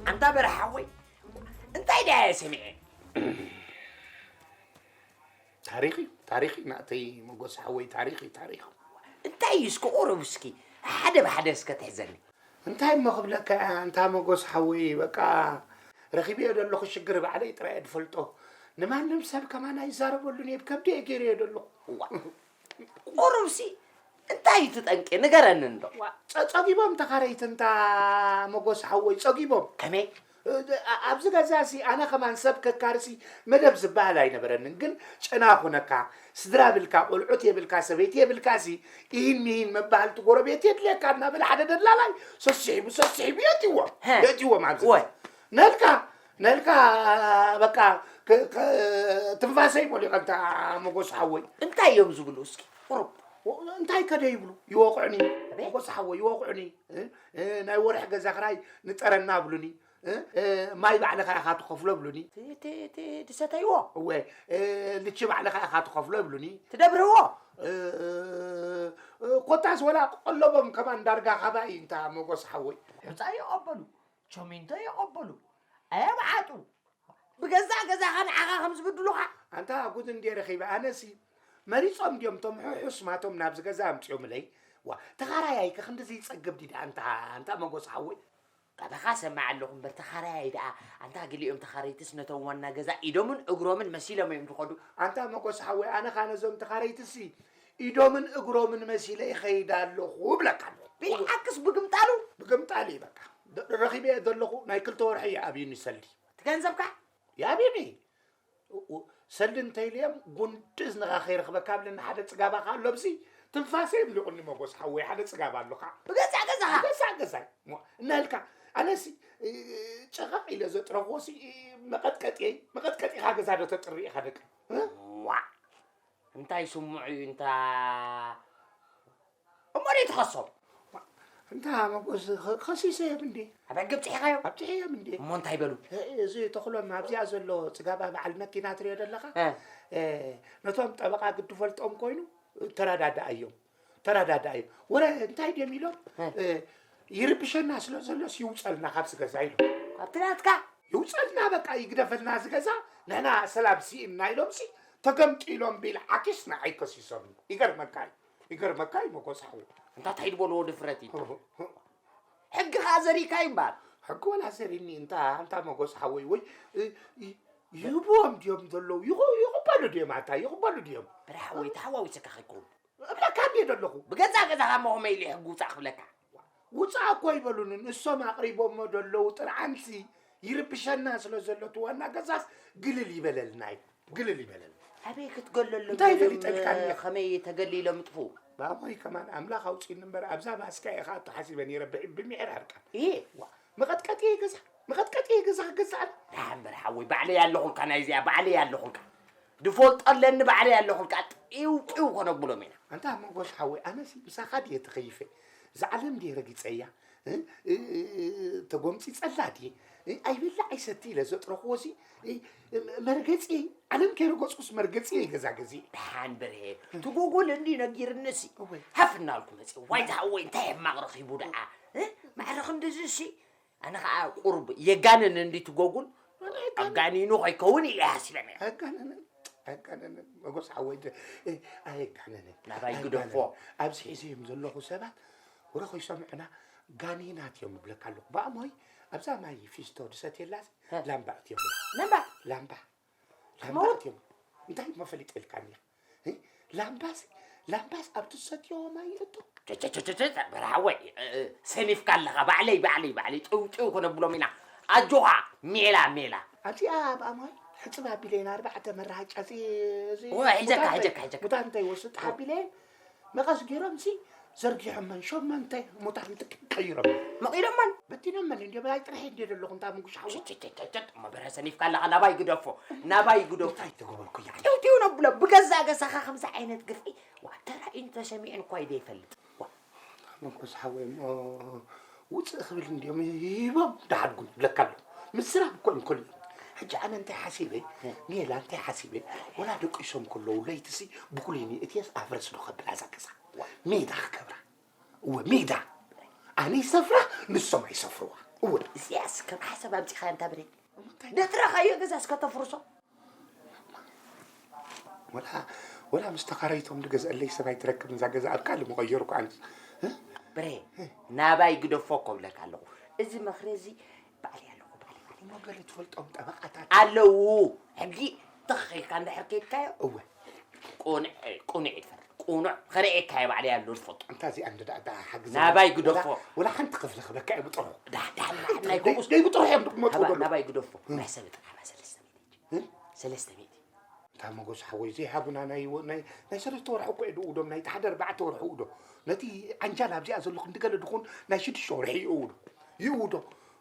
ኣንታ በረሓወይ እንታይ ደኣ እየ ሰሚዐ? ታሪኽ እዩ፣ ታሪኽ እዩ ናተይ መጎስ ሓወይ፣ ታሪኽ እዩ፣ ታሪኽ። እንታይ እዩ እስኪ ቁሩብ እስኪ ሓደ ብሓደ እስከ ትሕዘኒ። እንታይ እሞ ክብለካ እያ ኣንታ መጎስ ሓወይ፣ በቃ ረኺበዮ ዘለኹ ሽግር ባዕለይ ጥራይ እየ ዝፈልጦ። ንማንም ሰብ ከማን ኣይዛረበሉን እየ፣ ብከብዲ እየ ገይረዮ ዘለኹ። ዋ፣ ቁሩብሲ እንታይ እዩ እቲ ጠንቂ ንገረኒ እንዶ። ዋ፣ ጸ-፣ ጸጊቦም ተኻረይቲ እንታ መጎስ ሓወይ፣ ጸጊቦም። ከመይ? እ-፣ እ-፣ ኣብዚ ገዛሲ ኣነ ከማን ሰብ ከካርሲ መደብ ዝበሃል ኣይነበረንን። ግን ጨና ኩነካ፣ ስድራ ብልካ፣ ቆልዑት የብልካ፣ ሰበይቲ የብልካሲ፣ ኢሂን ሚሂን መበሃል እቲ ጎረቤት የድልየካ እናበለ ሓደ ደላላይ ሰሲሒቡ፣ ሰሲሒቡ የእትዎም። ሀ። የእትዎም ኣብዚ ወ- ገዛ። ነልካ፣ ነልካ በቃ ክ-፣ ክ-፣ ትንፋሰይ ሞሊቐ እንታ መጎስ ሓወይ። እንታይ እዮም ዝብሉ እስኪ? ቁሩብ። እንታይ ከደ ይብሉ? ይወቕዑኒ። ኣቤት። መጎስ ሓወይ፣ ይወቕዑኒ። እ? እ፣ ናይ ወርሒ ገዛ ክራይ ንጠረና ብሉኒ። እ፣ እ፣ ማይ ባዕልኻ ኢኻ ትኸፍሎ ብሉኒ። እቲ፣ እቲ፣ እቲ ድሰተይዎ? እወ፣ እ፣ ልቺ ባዕልኻ ኢኻ ትኸፍሎ ብሉኒ። ትደብርዎ? እ፣ እ፣ እ፣ ኮታስ ወላ ቀለቦም ከማን ዳርጋ ካባይ እንታ መጎስ ሓወይ። ሑጻ ይቐበሉ፣ ቸሚንቶ ይቐበሉ፣ ኣየብዓጡ። ብገዛእ ገዛኻ ንዓኻ ከም ዝብድሉኻ። ኣንታ ጉድ እንድየ ረኺበ። ኣነሲ መሪጾም ድዮም ቶም ሕሑስ ማቶም ናብዚ ገዛ ኣምጺኦምለይ? ዋ፣ ተኻራያይ ከ ክንድዚ ይጸግብ ድዩ ደኣ? ኣንታ፣ ኣንታ መጎስ ሓወይ። ካባኻ ሰማዕ ኣለኹ እምበር ተኻራያይ ደኣ፣ ኣንታ ገሊኦም ተኻረይትስ ነቶም ዋና ገዛ ኢዶምን እግሮምን መሲሎም እዮም ዝኸዱ። ኣንታ መጎስ ሓወይ፣ ኣነ ኸኣ ነዞም ተኻረይትሲ ኢዶምን እግሮምን መሲለ ይኸይድ ኣለኹ እብለካ ኣለኹ። ብልዓክስ ብግምጣሉ? ብግምጣሉ እዩ በቃ። ደ-፣ ረኺበ ዘለኹ ናይ ክልተ ወርሒ እዩ ኣብዩኒ ሰልዲ። እቲ ገንዘብካ? ይኣብዩኒ። ኡ-፣ ኡ-፣ ሰልዲ እንተኢልዮም ጉንዲ እዝንኻ ከይረኽበካ ብለኒ ሓደ ጽጋባ ኸኣ ኣሎ። ኣብዚ ትንፋሰይ ምሊቑኒ መጎስ ሓወይ፣ ሓደ ጽጋብ ኣሎ ኸኣ። ብገዛእ ገዛኻ? ብገዛእ ገዛይ። ሞ-፣ እናልካ፣ ኣነሲ፣ እ፣ ጨቐቕ ኢለ ዘጥረኽዎሲ፣ እ፣ መቐጥቀጢየይ፣ መቐጥቀጢኻ ገዛ ዶ ተጥሪ ኢኻ ደቂ? እ? ዋዕ! እንታይ ስምዑ እዩ እንታ እሞ ደይ ትኸሶም? እንታ መጎስ፣ ኸ-፣ ኸሲሰዮም እንዴ? ኣብ ሕጊ ኣብጺሕኻዮም? ኣብጺሐዮም እንዴ? እሞ እንታይ በሉ? እ-፣ እዚ ተኽሎም ኣብዚኣ ዘሎ ጽጋባ በዓል መኪና ትሪኦ ዘለኻ? እ። እ፣ ነቶም ጠበቓ ግዲ ፈልጦም ኮይኑ ተረዳድኣዮም። ተረዳድኣዮም። ወረ እንታይ ድዮም ኢሎም? እ። እ፣ ይርብሸና ስለ ዘሎስ ይውጸልና ካብዚ ገዛ ኢሎም። ካብቲ ናትካ? ይውጸልና በቃ ይግደፈልና እዚ ገዛ፣ ንሕና ሰላም ስኢንና ኢሎምሲ ተገምጢሎም ቢል ዓኪስ ንዓይ ከሲሶም። ይገርመካ እዩ። ይገርመካ እዩ መጎስ ሓወይ። እንታ ታይ ዝበልዎ ድፍረት እዩ? ሕጊ ኸኣ ዘሪእካ እዩ እምበኣር። ሕጊ ወላ ዘሪኒ እንታ፣ እንታ መጎስ ሓወይ ወይ፣ እ፣ ይ-፣ ይህብዎም ድዮም ዘለዉ? ይኹ-፣ ይቕበሉ ድዮም ኣታ? ይቕበሉ ድዮም? ብረ ሓወይ ተሓዋዊሰካ ከይከውን። እብለካ እንድየ ዘለኹ። ብገዛእ ገዛኻ እሞ ከመይ ኢለ ሕጊ ውጻእ ክብለካ? ውጻእ እኮ ይበሉኒ፣ ንሶም ኣቕሪቦሞ ዘለዉ ጥርዓንሲ ይርብሸና ስለ ዘሎ እቲ ዋና ገዛስ ግልል ይበለልና እዩ። ግልል ይበለልና። ኣበይ ክትገለሎም እንታይ ገሊኦም፣ ፈሊጠልካ እንዲኻ? ከመይ ተገሊሎም ይጥፍኡ? ባቦይ ከማን ኣምላኽ ኣውጺእኒ እምበር ኣብዛ ባስካ እየ ከኣቱ ሓሲበ ነይረ ብ-፣ ብምሒር ኣርቃን። እየ። ዋ፣ መቐጥቀጢ እየ ገዛ፣ መቐጥቀጢ እየ ገዛ ክገዝእ ኣነ። ደሓን በል ሓወይ፣ ባዕለይ ኣለኹልካ፣ ናይዚኣ ባዕለይ ኣለኹልካ። ድፈልጦ ኣለኒ፣ ባዕለይ ኣለኹልካ። ጢው ጢው ከነብሎም ኢና። ኣንታ መጎስ ሓወይ፣ ኣነሲ ምሳኻ ድየ ተኸይፈ? እዛ ዓለም ድየ ረጊጸያ? እ፣ እ፣ እ፣ እ፣ ተጎምጺጸላ ድየ? እ፣ ኣይበልዕ ኣይሰቲ ኢለ ዘጥረኽዎሲ፣ እ፣ እ፣ መርገጺ፣ ዓለም ከይረገጽኩስ መርገጺ እየ ገዛ ገዚኤ። ደሓን በርሄ፣ እቲ ጎጎል እንዲ ነጊርንሲ፣ እወይ። ሃፍ እናልኩ መጽእ። ዋይ ዝሓወይ፣ እንታይ ሕማቕ ረኺቡ ደኣ? እ፣ ማዕረ ክንድዚሲ፣ ኣነ ኸኣ ቁሩብ የጋንን እንዲ ትጎጉል፣ ኣጋኒኑ ከይከውን ኢለ ሓሲበ ነይረ። ኣጋነንን፣ ኣጋነንን፣ መጎስ ሓወይ፣ እ፣ ኣየጋነንን። ናባይ ግደፎ። ኣየጋነንን። ኣብዚ ሒዘዮም ዘለኹ ሰባት፣ ወረ ከይሰምዑና ጋኒናት እዮም እብለካ ኣለኹ። ብኣሞይ፣ ኣብዛ ማይ ፊስቶ ድሰትየላሲ፣ ሀ። ላምባ ኣትዮም። ላምባ? ላምባ። ላምባ ትመውት? ኣትዮም። እንታይ እሞ ፈሊጠልካኒ? እ? ላምባስ፣ ላምባስ ኣብ ትሰትዮ ማይ ይእቱ። ቸቸቸቸቸ፣ በርሃወይ፣ እ፣ እ፣ ሰኒፍካ ኣለኻ። ባዕለይ፣ ባዕለይ፣ ባዕለይ፣ ጭው፣ ጭው ከነብሎም ኢና። ኣጆኻ፣ ሜላ፣ ሜላ። ኣብዚኣ ኣብ ኣማይ ሕጽብ ኣቢለየን ኣርባዕተ መራሃጫ፣ እዚ፣ እዚ ኦ፣ ሒዘካ፣ ሙታንተይ፣ ሒዘካ፣ ሒዘካ። ሙታንተይ ወስድ ኣቢለየን መቐስ ገይሮምሲ ዘርጊሖመን ሸሞንተ ሙታንቲ ቀይሮም። መቒሎመን? በቲኖመን እንድዮም፣ ኣይ ጥርሒ እንድየ ዘለኹ እንታ ምንጉሽ ሓወይ። ቸቸቸቸቸ፣ እሞ በርሀ ሰኒፍካ ኣለኻ፣ ናባይ ግደፎ፣ ናባይ ግደፎ። እንታይ ተገበርኩ እያ? ጢው ጢው ነብሎ፣ ብገዛእ ገዛኻ ከምዚ ዓይነት ግፍዒ፣ ዋ፣ ተራእዩን ተሰሚዑን እኳ እዩ ዘይፈልጥ። ዋ። መንኮስ ሓወይ እሞ ውፅእ ክብል እንድዮም ሂቦም ደሓድጉን ይብለካ ኣሎ። ምስራብ እኮ እዮም ከልኡ። ሕጂ ኣነ እንታይ ሓሲበ? ሜላ እንታይ ሓሲበ? ወላ ደቂሶም ከለዉ ለይትሲ ብኩሊኒ እትየስ ኣፍረስ ዶ ከብላ እዛ ገዛ? ሜዳ ክገብራ። እወ፣ ሜዳ። ኣነ ይሰፍራ፣ ንሶም ኣይሰፍርዋ። እወ። እዚኣስ ከም ሓሳብ ኣምጺኻያ እንታ ብረ። እንታይ? ደጥረኻዮ ገዛ እስከ ተፍርሶ። ወላ፣ ወላ ምስ ተኻረይቶም ዝገዝአለይ ሰብ ኣይትረክብን እዛ ገዛ ኣብ ካልእ ምቐየርኩ ኣነስ። እ? ብረ፣ ናባይ ግደፎ እኮ እብለካ ኣለኹ። እዚ ምኽሪ እዚ ባዕለይ ኣለኹ፣ ባዕለይ፣ ባዕለይ። እሞ ገለ ትፈልጦም ጠበቓታት ኣለዉ። ሕጂ ትኽ ኢልካ እንድሕር ከይድካዮ፣ እወ። ቁኑዕ፣ ቁኑዕ እዩ ትፈልጥ። ቁኑዕ ከርእየካ እየ ባዕለይ ኣሎ ዝፈልጦ። እንታ እዚኣ እንደ ደኣ፣ ደኣ ሓግዘኒ። ናባይ ግደፎ። ወላ፣ ወላ ሓንቲ ክፍሊ ክበካ እየ ብጥርሑ። ዳ-፣ ዳ-፣ ዳ-፣ ናይ ደይ-፣ ከምኡስ ደይ ብጥርሑ እዮም ክመጽኡ ናባ-፣ ዘለዉ። ናባይ ግደፎ። እ? ናይ ሰብ ጥራሕ ሰለስተ ሚእቲ። እ? ሰለስተ ሚእቲ። እንታ መጎስ ሓወይ ዘይሃቡና ናይ ወ-፣ ናይ፣ ናይ ሰለስተ ወርሒ እኮ እዩ ድእውዶም፣ ናይ ሓደ ኣርባዕተ ወርሒ እውዶ። ነቲ ዓንጃል ኣብዚኣ ዘለኹ እንድገለ ድኹን ናይ ሽዱሽተ ወርሒ ይእውዶ። ይእውዶ።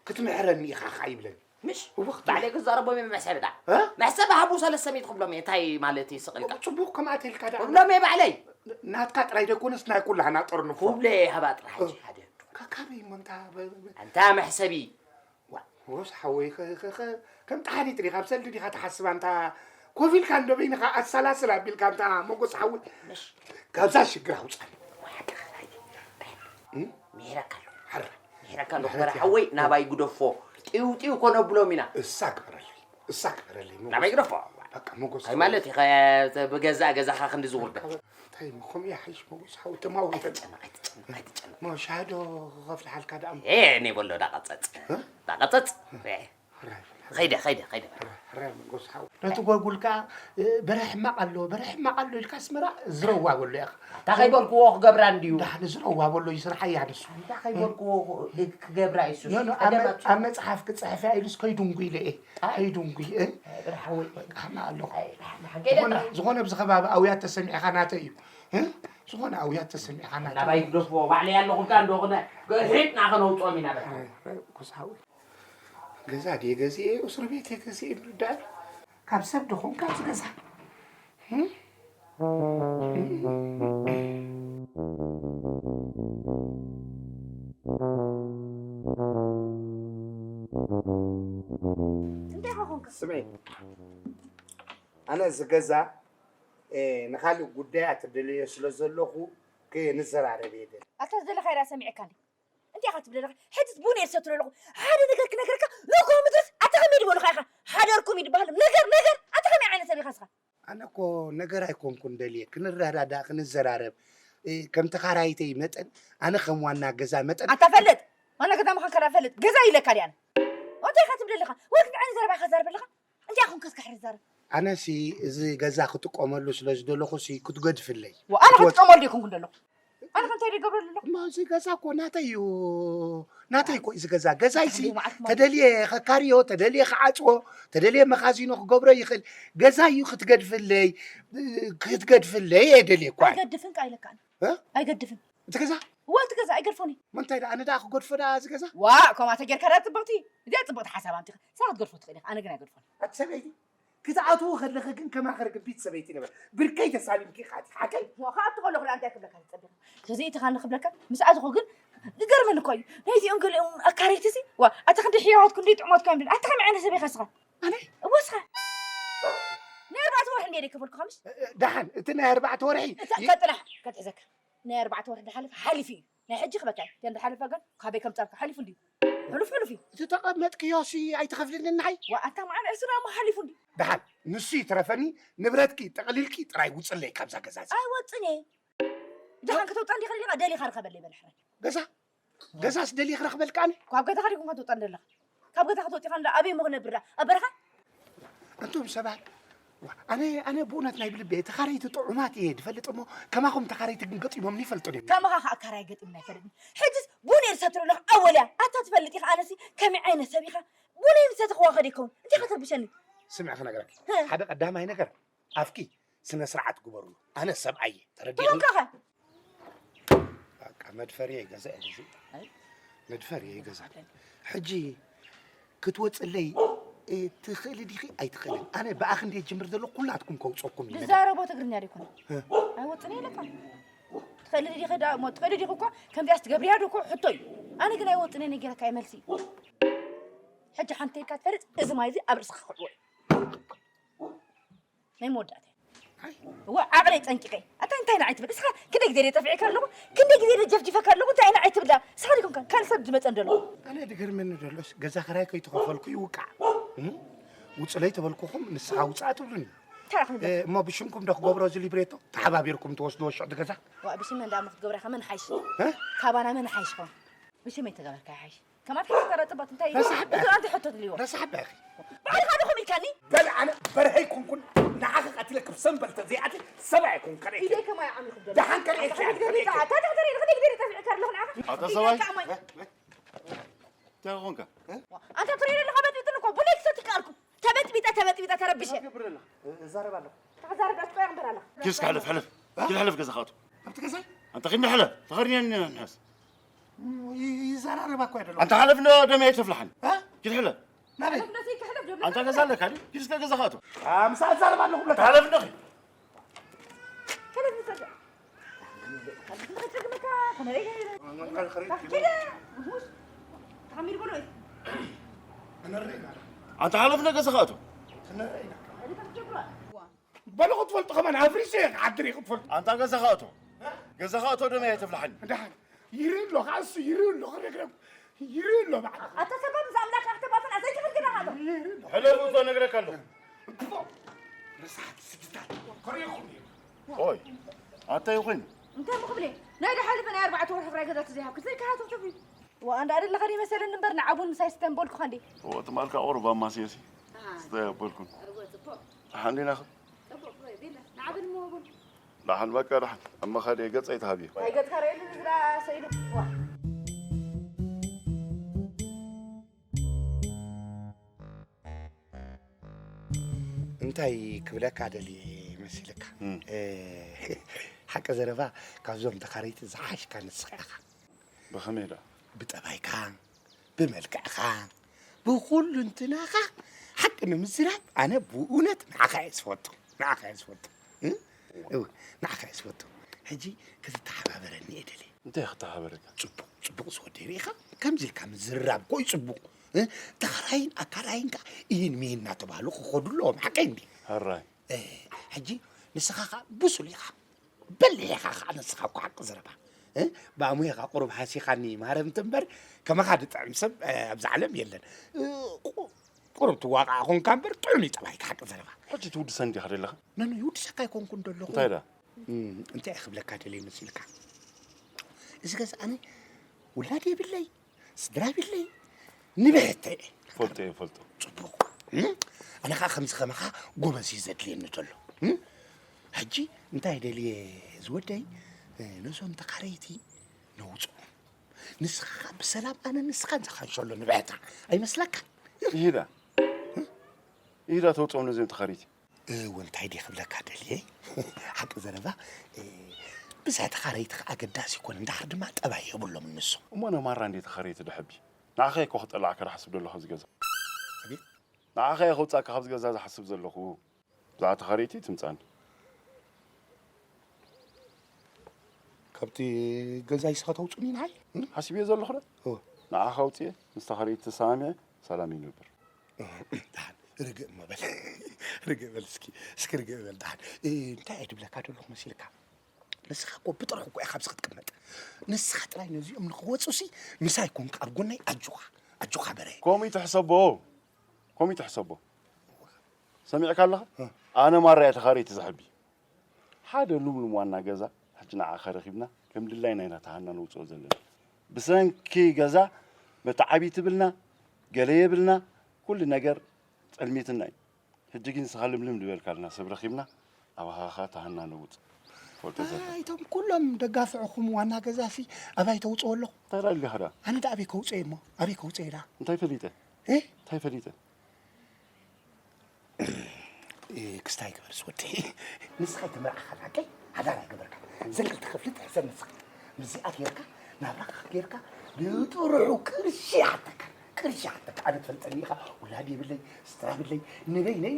ክትምሕረኒ ኢኻ ኸዓ ይብለኒ። ምሽ? እወ፣ ክትምሕር-፣ ባዕለይ ክዛረቦም እየ መሕሰብ ዳ። እ? መሕሰብ ሃቡ ሰለስተ ሚእቲ ክብሎም እየ። እንታይ ማለት እዩ ስቕ ኢልካ? ጽቡቕ ከምኣ ተልካ ደኣ። ክብሎም እየ ባዕለይ። ናትካ ጥራይ ደይኮነስ ናይ ኩላህና ጠርንፎ። ክብለ እየ ሃባ ጥራሕ ሕጂ እ። ሓደ። ካ-፣ ካበይ እሞ እንታ በ-፣ በ-፣ ኣንታ መሕሰቢ። ዋ፣ ሞጎስ ሓወይ፣ ኸ-፣ ኸ-፣ ኸ-፣ ከም ጠሓኒት ዲኻ፣ ኣብ ሰልዲ ዲኻ ትሓስብ ኣንታ ኮፍ ኢልካ እንዶ በይንኻ ኣሰላስል ኣቢልካ ኣንታ ሞጎስ ሓወይ። ምሽ? ካብዛ ሽግር ኣውጻኒ። ዋዕካ ኸራይ። እም? ምሕረካ ኣሎ። ሕረ። ምሕረካ ኣሎ። ምሕረት ክበረ ይሃብ። ሓወይ፣ ናባይ ግደፎ። ጢው ጢው ኮነ ብሎም ኢና። እሳ ግበረለይ። እሳ ግበረለይ፣ ሞጎስ። ናባይ ግደፎ። በቃ፣ ሞጎስ እንታይ ሓወይ። ማለት እዩ? ኸ-፣ ብገዛእ ገዛኻ ክንዲ ዝውርደ። እንታይ እሞ፣ ከምኡ ይሓይሽ፣ ሞጎስ ሓወይ፣ ተማውተ። ኣይትጨነቕ፣ ኣይትጨነቕ፣ ኣይትጨነቕ። ሞ ሻሂ ዶ ክኸፍልሓልካ ደኣ? ኤ፣ እኔ በሎ፣ ዳቐጸጽ። እ? ዳቐጸጽ። ኤ። ሕራይ፣ ሕራይ። ኸይደ፣ ኸይደ፣ ኸይደ። ሕራይ፣ ሕራይ፣ ሞጎስ ሓወይ። ነቲ ጓጉል ከኣ፣ እ፣ በረ ሕማቕ ኣሎ፣ በረ ሕማቕ ኣሎ ኢልካ ኣስመራ ዝረዋ በሎ ኢኻ። ኣታ ከይበልክዎ ክገብራ እንድዩ። ዳሕኒ ዝረዋ በሎ ይስርሓያ ንሱ። ኣታ ከይበልክዎ ክገብራ እዩ እሱ። ኖ፣ ኖ፣ ኣብ መ-፣ ቀደም ኣብ ኣብ መጽሓፍ ክጽሕፍ እያ ኢሉስ ከይድንጉ ኢለ እየ። ኣይ። ከይድንጉ እየ። ኣይ፣ ብርሓወይ። በቃ፣ ሕማቕ ኣለኹ። ኣይ፣ ብርሓን፣ ብርሓን። ዝኾነ፣ ከይደ። ዝኾነ ኣብዚ ከባቢ ኣውያት ተሰሚዕኻ ናተይ እዩ። እ? ዝኾነ ኣውያት ተሰሚዕኻ ናተይ እዩ። ናባይ ግደፎ፣ ባዕለይ ኣለኹ እልካ እንደኾነ፣ ርሒጥና ከነውፅኦም ኢና በቃ። ሕራይ፣ ሕራይ፣ ሞጎስ ሓወይ። ገዛ ድየ ገዚኤ፣ እስር ቤት እየ ገዚኤ፣ ምርዳእ። ካብ ሰብ ድኹም ካብዚ ገዛ። እም? እንታይ ኾንካ? ስምዒ፣ ኣነ እዚ ገዛ፣ እ፣ ንኻልእ ጉዳያት ደልዮ ስለ ዘለኹ ክንዘራረብ እየ ደልየ። ኣታ ዝደለኻዮ ደኣ ሰሚዐካ እንዴ? እንታይ ኢኻ ትብል ዘለኻ? ሕጅስ ቡን እየ ዝሰትሎ ኣለኹ። ሓደ ነገር ክነግረካ፣ ንግሆ ምድርስ ኣታ ከመይ ዝበሉኻ ኢኻ? ሓደርኩም እዩ ዝበሃል። ነገር፣ ነገር፣ ኣታ ከመይ ዓይነት ሰብ ኢኻ ንስኻ? ኣነ እኮ ነገር ኣይኮንኩን ደልየ፣ ክንረዳዳእ፣ ክንዘራረብ። እ፣ ከም ተኻራይተይ መጠን፣ ኣነ ከም ዋና ገዛ መጠን ኣታ ፈልጥ፣ ዋና ገዛ ምዃንካ ደኣ ፈልጥ። ገዛ ኢለካ ድየ ኣነ? እንታይ ኢኻ ትብል ዘለኻ? ወይ ክትዓኒ ዘረባ ኢኻ ትዛረብ ዘለኻ? እንታይ ኢኹም ከስካሕሪ ዝዛረብ? ኣነሲ እዚ ገዛ ክጥቀመሉ ስለ ዝደለኹሲ ክትገድፍለይ። ወ-፣ ኣነ ክትወጽ- ክጥቀመሉ ዲኹም ክን ደለኹ? ኣነ ከ እንታይ ደገብረሉ ኣለኹ? እሞ እዚ ገዛ እኮ ናተይ እዩ። ናተይ እኮ እዚ ገዛ። ገዛይሲ ኣታ መዓት ማለት ተደልየ ከካርዮ፣ ተደልየ ክዓጽዎ፣ ተደልየ መኻዚኖ ክገብሮ ይኽእል። ገዛ እዩ ክትገድፍለይ፣ ክትገድፍለይ እየ ደልየ እኮ ኣነ። ኣይገድፍን ቃ ኢለካ ኣነ። እ? ኣይገድፍን። እቲ ገዛ? እወ፣ እቲ ገዛ ኣይገድፎን እየ። ሞ እንታይ ደኣ፣ ኣነ ደኣ ክገድፎ ደኣ እዚ ገዛ? ዋእ፣ ከምኣ ተጌርካ ደኣ ጽብቕቲ። እዚኣ ጽብቕቲ ሓሳብ ኣምጺኻ። ንስኻ ክትገድፎ ትኽእል ኢኻ፣ ኣነ ግን ኣይገድፎን። ኣቲ ሰበይቲ፣ ክትኣትዉ ከለኺ ግን ከማኺ ርግቢት ሰበይቲ ነበር። ብርከይ ተሳሊምኪ ኢኻ ኣቲኺ፣ ሓቀይ? እሞ ክኣቱ ከለኹ ደኣ እንታይ ክብለካ ተጸቢኻ? ተዘይእቲኻኒ ክብለካ፣ ምስ ኣተኹ ግን ይገርመኒ እኮ እዩ። ናይዚኦም ገሊኦም ኣካረይትሲ፣ ዋ፣ ኣታ ክንደይ ሕያዋት፣ ክንደይ ጥዑማት እኳ እዮም። ኣታ ከመይ ዓይነት ሰብ ኢኻ ንስኻ? ኣነ? እወ፣ ንስኻ። ናይ ኣርባዕተ ወርሒ እንድየ ዘይከፈልኩኻ፣ ምሽ? እ፣ እ፣ ደሓን፣ እቲ ናይ ኣርባዕተ ወርሒ እታ ይ- ቀጥላ፣ ከትሕዘካ። ናይ ኣርባዕተ ወርሒ ድሓልፍ ሓሊፉ እዩ። ናይ ሕጂ ክበካ እዩ። እተን ድሓልፋ ግን ካበይ ከምጻልካ ሓሊፉ እንድዩ። ሕሉፍ ሕሉፍ እዩ። እቲ ተቐመጥክዮሲ ኣይትኸፍልንን ንዓይ? ዋ፣ ኣታ መዓል ዕስራ እሞ ሓሊፉ እንድዩ። ደሓን፣ ንሱ ይትረፈኒ፣ ንብረትኪ ጠቕሊልኪ ጥራይ ውጽለይ ካብዛ ገዛ እዚ። ኣይወጽን እየ። ደሓን ከተውጽኣ እንዲኻ ደሊኻ፣ ደሊኻ ርኸበለይ በል ሕራይ። ገዛ? ገዛስ ደልየ ክረኽበልካ ኣነ? ካብ ገዛኻ ዲኹም ክትወጽእ ዘለኻ? ካብ ገዛኻ ተወጺኻ እንዳ ኣበይ እሞ ክነብር ደኣ? ኣብ በረኻ? ኣንቱም ሰባት፣ ዋ፣ ኣነ፣ ኣነ ብእውነት ናይ ብልበይ ተኻረይቲ ጥዑማት እየ ዝፈልጥ እሞ፣ ከማኹም ተኻረይቲ ግን ገጢሞምኒ ይፈልጡ ድዮም? ከማኻ ኸኣ ኣካራይ ገጢምና ኣይፈልጥን። ሕጅስ ቡን እየ ዝሰትር ኣለኹ ኣወልያ። ኣታ ትፈልጥ ኢኻ ኣነሲ ከመይ ዓይነት ሰብ ኢኻ? ቡነይ ምሰተኽዋ ከ ደይከውን? እንታይ ከተርብሸኒ? ስምዒ ክነግረኪ። ህ። ሓደ ቀዳማይ ነገር፣ ኣፍኪ ስነ ስርዓት ግበርሉ። ኣነ ሰብኣይ እየ፣ ተረዲእኽኒ? ተኾንካ ኸ? በቃ መድፈሪ እየ ገዛ እየ እዚ። ኣይ። መድፈሪ እየ ገዛ። ሕጂ ክትወፅለይ፣ እ፣ ትኽእሊ ዲኺ? ኣይትኽእልን። ኣነ ብኣኽ እንድየ ጅምር ዘለኹ፣ ኩላትኩም ከውፀኩም እዩ። ዝዛረቦ ትግርኛ ዶ ይኮነ? እ። ኣይወፅን እየ ኢለካ። ትኽእሊ ዲኺ ዳ-፣ እሞ ትኽእሊ ዲኺ እኳ፣ ከምዚኣስ ትገብርያ ዶ እኮ ሕቶ እዩ። ኣነ ግን ኣይወፅን እየ ነጊረካ እየ መልሲ። ሕጂ ሓንቲ ኢልካ ትፈልጥ፣ እዚ ማይ እዚ ኣብ ርእስኻ ክዕዎ እዩ። ናይ መወዳእታ እዩ። እዋ፣ ዓቕለይ ጸንቂቐ። ኣታ እንታይ ንዓይ ትብል? እስኻ ክንደይ ግዜ ደይ ጠፊዕካ ኣለኹ? ክንደይ ግዜ ደይ ጀፍጅፈካ ኣለኹ? እንታይ ንዓይ ትብል? እስኻ ዲኹም ካልእ ሰብ ዝመጸ እንደሎ? ኣነ ድገርመኒ ደሎስ፣ ገዛ ክራይ ከይተኸፈልኩ ይውቃዕ። እም? ውጽለይ ተበልኩኹም፣ ንስኻ ውጻእ ትብሉኒ። እንታይ ኢኹም እ፣ እሞ ብሽምኩም ዶ ክገብሮ እዚ ሊብሬቶ? ተሓባቢርኩም ትወስድዎ ሽዕቲ ገዛ? ዋ፣ ብሽመይ እንዳ እሞ ክትገብራ ከመን ሓይሽ? እ? ካባና መን ሓይሽ ኸም? ብሽመይ ተገበርካ ይሓይሽ። ከማት ሓይሽ ተረጥባት እንታይ? ረሳሕ ኣባ። ብትራን ትሕቶ ትልዎ። ረሳሕ ኣባ ኢኺ። ባዕልኻ ዲኹም ኢልካኒ? በል ኣነ በርሀ ኣይኮንኩን፣ ንዓኺ ቀቲለ ክብ ሰንበል ተዘይኣትየ ሰብኣይ ኣይኮንኩን ከርእየኪ። ኢደይ ከማይ ዓሚኹ ደሎ። ደሓን ከርእየኪ ኣታ እየ፣ ትግደሪ ከርእየኪ እታ፣ እየ። እታ ትግደሪ፣ ንኽደይ ግደሪ ጠፊዕካ ኣለኹ ንዓኻ። ኣታ ሰብኣይ። ኢደይ ከማይ። እንታይ ኾንካ? ኣንታ ትሪኢ ኣለኻ በጥብጥን እኮ፣ ቡነይ ክሰቲ ከኣልኩ። ተበጥቢጠ፣ ተበጥቢጠ፣ ተረቢሸ። እዛረብ ኣለኹ። ተዛረብ ዳስ ቆያ እምበር ኣለኻ። ኪድ እስከ ሕለፍ፣ ሕለፍ። ኪድ ሕለፍ ገዛ ኻቱ። ኣብቲ ገዛይ? ኣንታ ኪድ ንሕለፍ። ተኸርኒያን ንሕስ። ይ-፣ ይዘራረባ እኮ ኣይደለኹ። ኣንታ ሓለፍ እንዶ ደም ኣይተፍልሓን። እ? ኪድ ሕለፍ። ናበይ? ኣንታ ገዛ ኣለካ ድዩ? ኪድ እስከ ገዛ ኻቱ። አ፣ ምሳ እዛረብ ኣለኹ ብለካ። ሓለፍ እንዶ ኺድ። ኣንታ ሓለፍ እንዶ ገዛ ኻቱ። በሉ ክትፈልጡ ከማን ኣፍሪሰ እየ ክዓድር እየ ክትፈልጡ። ኣንታ ገዛ ኻቱ። ገዛ ኻቱ ደም ኣይተፍልሓን። ደሓን። ይርኢ ኣሎ፣ ከዓ እሱ ይርኢ ኣሎ፣ ክነግረኩም። ይርኢ ኣሎ፣ በዓል። ኣታ ሰባብ ምስ ኣምላኽ ኣኽተባትን ኣዘይትኽል ግዳ ኣሎ። ይርኢ ኣሎ። ሕለፉ እኮ ነግረካ ኣለኹ። እኮ፣ ረሳሓት ስግታት፣ ኮሪኹም እዩ። ኦይ፣ ኣታ ይኹን። እንታይ ምኽብለ? ናይ ደሓልፈ ናይ ኣርባዕተ ወርሒ ክራይ ገዛ ተዘይሃብኩ፣ ዘይከሓትኹ ትብሉ። ወኣንዳ ኣደለኸ ይመሰለኒ እምበር፣ ንዓቡን ምሳይ ስተ ምበልኩ ኸንዲ። እዎ፣ ትማልካ ቁሩብ ኣማስየሲ። ኣሃ። ስተ ኣበልኩን። እዎ፣ ጽቡቕ። ሓሊናኸ? ጽቡቕ፣ እዎ፣ ቢላ። ንዓብን ምወቡን። ደሓን በቃ ደሓን። ኣብ መኻድየ ገጸይ ተሃብየ። ናይ ገጽካ ርእየሉ ዝላ ሰኢሉ። ዋ። እንታይ ክብለካ ደልየ መሲልካ? እም። እ፣ ሓቂ ዘረባ ካብዞም ተኻረይቲ ዝሓሽካ ንስኻ ኢኻ። ብኸመይ ደኣ? ብጠባይካ፣ ብመልክዕኻ፣ ብኹሉ እንትናኻ ሓቂ ንምዝራብ ኣነ ብእውነት ንዓኻ እየ ዝፈቱ። ንዓኻ እየ ዝፈቱ። እ? እው፣ ንዓኻ እየ ዝፈቱ። ሕጂ ክትተሓባበረኒ እየ ደልየ። እንታይ ክተሓባበረካ? ጽቡቕ፣ ጽቡቕ ዝወደይ ርኢኻ? ከምዚ ኢልካ ምዝርራብ እኮ እዩ ጽቡቕ። እ? ተኻራይን ኣካራይን ከኣ ኢሂን ሚሂን እናተባህሉ ክኸዱ ኣለዎም። ሓቀይ እንዲ? ሕራይ። እ፣ ሕጂ ንስኻ ከኣ ብሱል ኢኻ። በሊሕ ኢኻ ከኣ ንስኻ እኮ ሓቂ ዘረባ። እ? ብኣሙሄኻ ቁሩብ ሃሲኻኒ ማረምቲ እምበር፣ ከማኻ ዝጥዕም ሰብ፣ እ፣ ኣብዚ ዓለም የለን። እ፣ ቁ-፣ ቁሩብ ትዋቃዕ ኾንካ እምበር፣ ጥዑም እዩ ጠባይካ ሓቂ ዘረባ። ሕጂ ትውድሰኒ ዲኻ ዘለኻ? ኖ፣ ኖ፣ ይውድሰካ ኣይኮንኩን ዘለኹ። እንታይ ደኣ? እም፣ እንታይ እየ ክብለካ ደልየ መሲልካ? እዚ ገዛ ኣነ ውላድ የብለይ፣ ስድራ የብለይ፣ ንብሕተይ እየ። ፈልጦ እየ፣ ፈልጦ። ጽቡቕ። እም? ኣነ ኸኣ ከምዚ ከማኻ ጎበዝ እዩ ዘድልየኒ ዘሎ። እም? ሕጂ እንታይ ደልየ ዝወደይ፣ እ፣ ነዞም ተኻረይቲ ነውጽኦም። ንስኻ ኸኣ ብሰላም ኣነ ንስኻን ዘኻንሸሎ ንብሕታ። ኣይመስለካን? ይሂዳ። ይሂዳ ተውጽኦም ነዚኦም ተኻረይቲ። እወ፣ እንታይ ድየ ክብለካ ደልየ? ሓቂ ዘረባ፣ እ፣ ብዝሒ ተኻረይቲ ከኣ ኣገዳሲ ይኮነ፣ እንድሕር ድማ ጠባይ የብሎምን ንሶም። እሞ ነማራ እንድየ ተኻረይቲ ድሕቢ? ንዓኻ እኮ ክጠላዕካ ድሓስብ ዘለኹ ኣብዚ ገዛ። ኣቤት? ንዓኻ እየ ከውጻካ ካብዚ ገዛ ዝሓስብ ዘለኹ። ብዛዕባ ተኻረይቲ ትምጻኒ። ካብቲ ገዛ ይስኻ ተውጹኒ ንዓይ? ሓሲበዮ ዘለኹ ዶ? እወ። ንዓኻ ኣውጽኤ፣ ምስ ተኻረይቲ ተሰማሚዐ፣ ሰላም ይንበር። ደሓን፣ ርግእ እሞ በል። ርግእ በል እስኪ፣ እስኪ ርግእ በል ደሓን። እ፣ እንታይ እየ ድብለካ ደለኹ መሲልካ? ንስኻ እኮ ብጥርሑ እኮ ኢኻ ኣብዚ ክትቅመጥ። ንስኻ ጥራይ ነዚኦም ንኽወጹሲ ምሳይ ኮንካ ኣብ ጎነይ ኣጆኻ፣ ኣጆኻ በረ። ከምኡ ይትሕሰቦ፣ ከምኡ ይትሕሰቦ። ሰሚዕካ ኣለኻ? እ። ኣነ ማራ እየ ተኻረይቲ ዝሕቢ። ሓደ ልምሉም ዋና ገዛ ሕጂ ንዓኻ ረኺብና ከም ድላይና ኢና ተሃና ነውጽኦ ዘለና። ብሰንኪ ገዛ መተዓብይቲ ብልና፣ ገለ የብልና፣ ኩሉ ነገር ጸልሚትና እዩ። ሕጂ ግን ንስኻ ልምልም ዝበልካልና ሰብ ረኺብና ኣባኻ ተሃና ነውጽ። ፈልጦ ዘለ። ኣይ፣ እቶም ኩሎም ደጋፍዕኹም ዋና ገዛሲ ኣባይ ተውጽኦ ኣለኹ? እንታይ ደኣ ኢልካ ደኣ? ኣነ ደኣ ኣበይ ከውጽኦ እየ እሞ? ኣበይ ከውጽኦ እየ ደኣ? እንታይ ፈሊጠ? እ? እንታይ ፈሊጠ? እ፣ ክስታይ ግበር ዝወደይ። ንስኻ ኣይተመርዓኻን ሓቀይ? ሓዳር ኣይገበርካን። ዘን ክልተ ክፍሊ ትሕሰብ ንስኻ። ምስዚኣ ጌርካ፣ ናብራኻ ጌርካ፣ ንጥርሑ ቅርሺ ይሓተካ። ቅርሺ ይሓተካ። ኣነ ትፈልጠኒ ኢኻ፣ ውላድ የብለይ፣ ስድራ የብለይ። ንበይነይ፣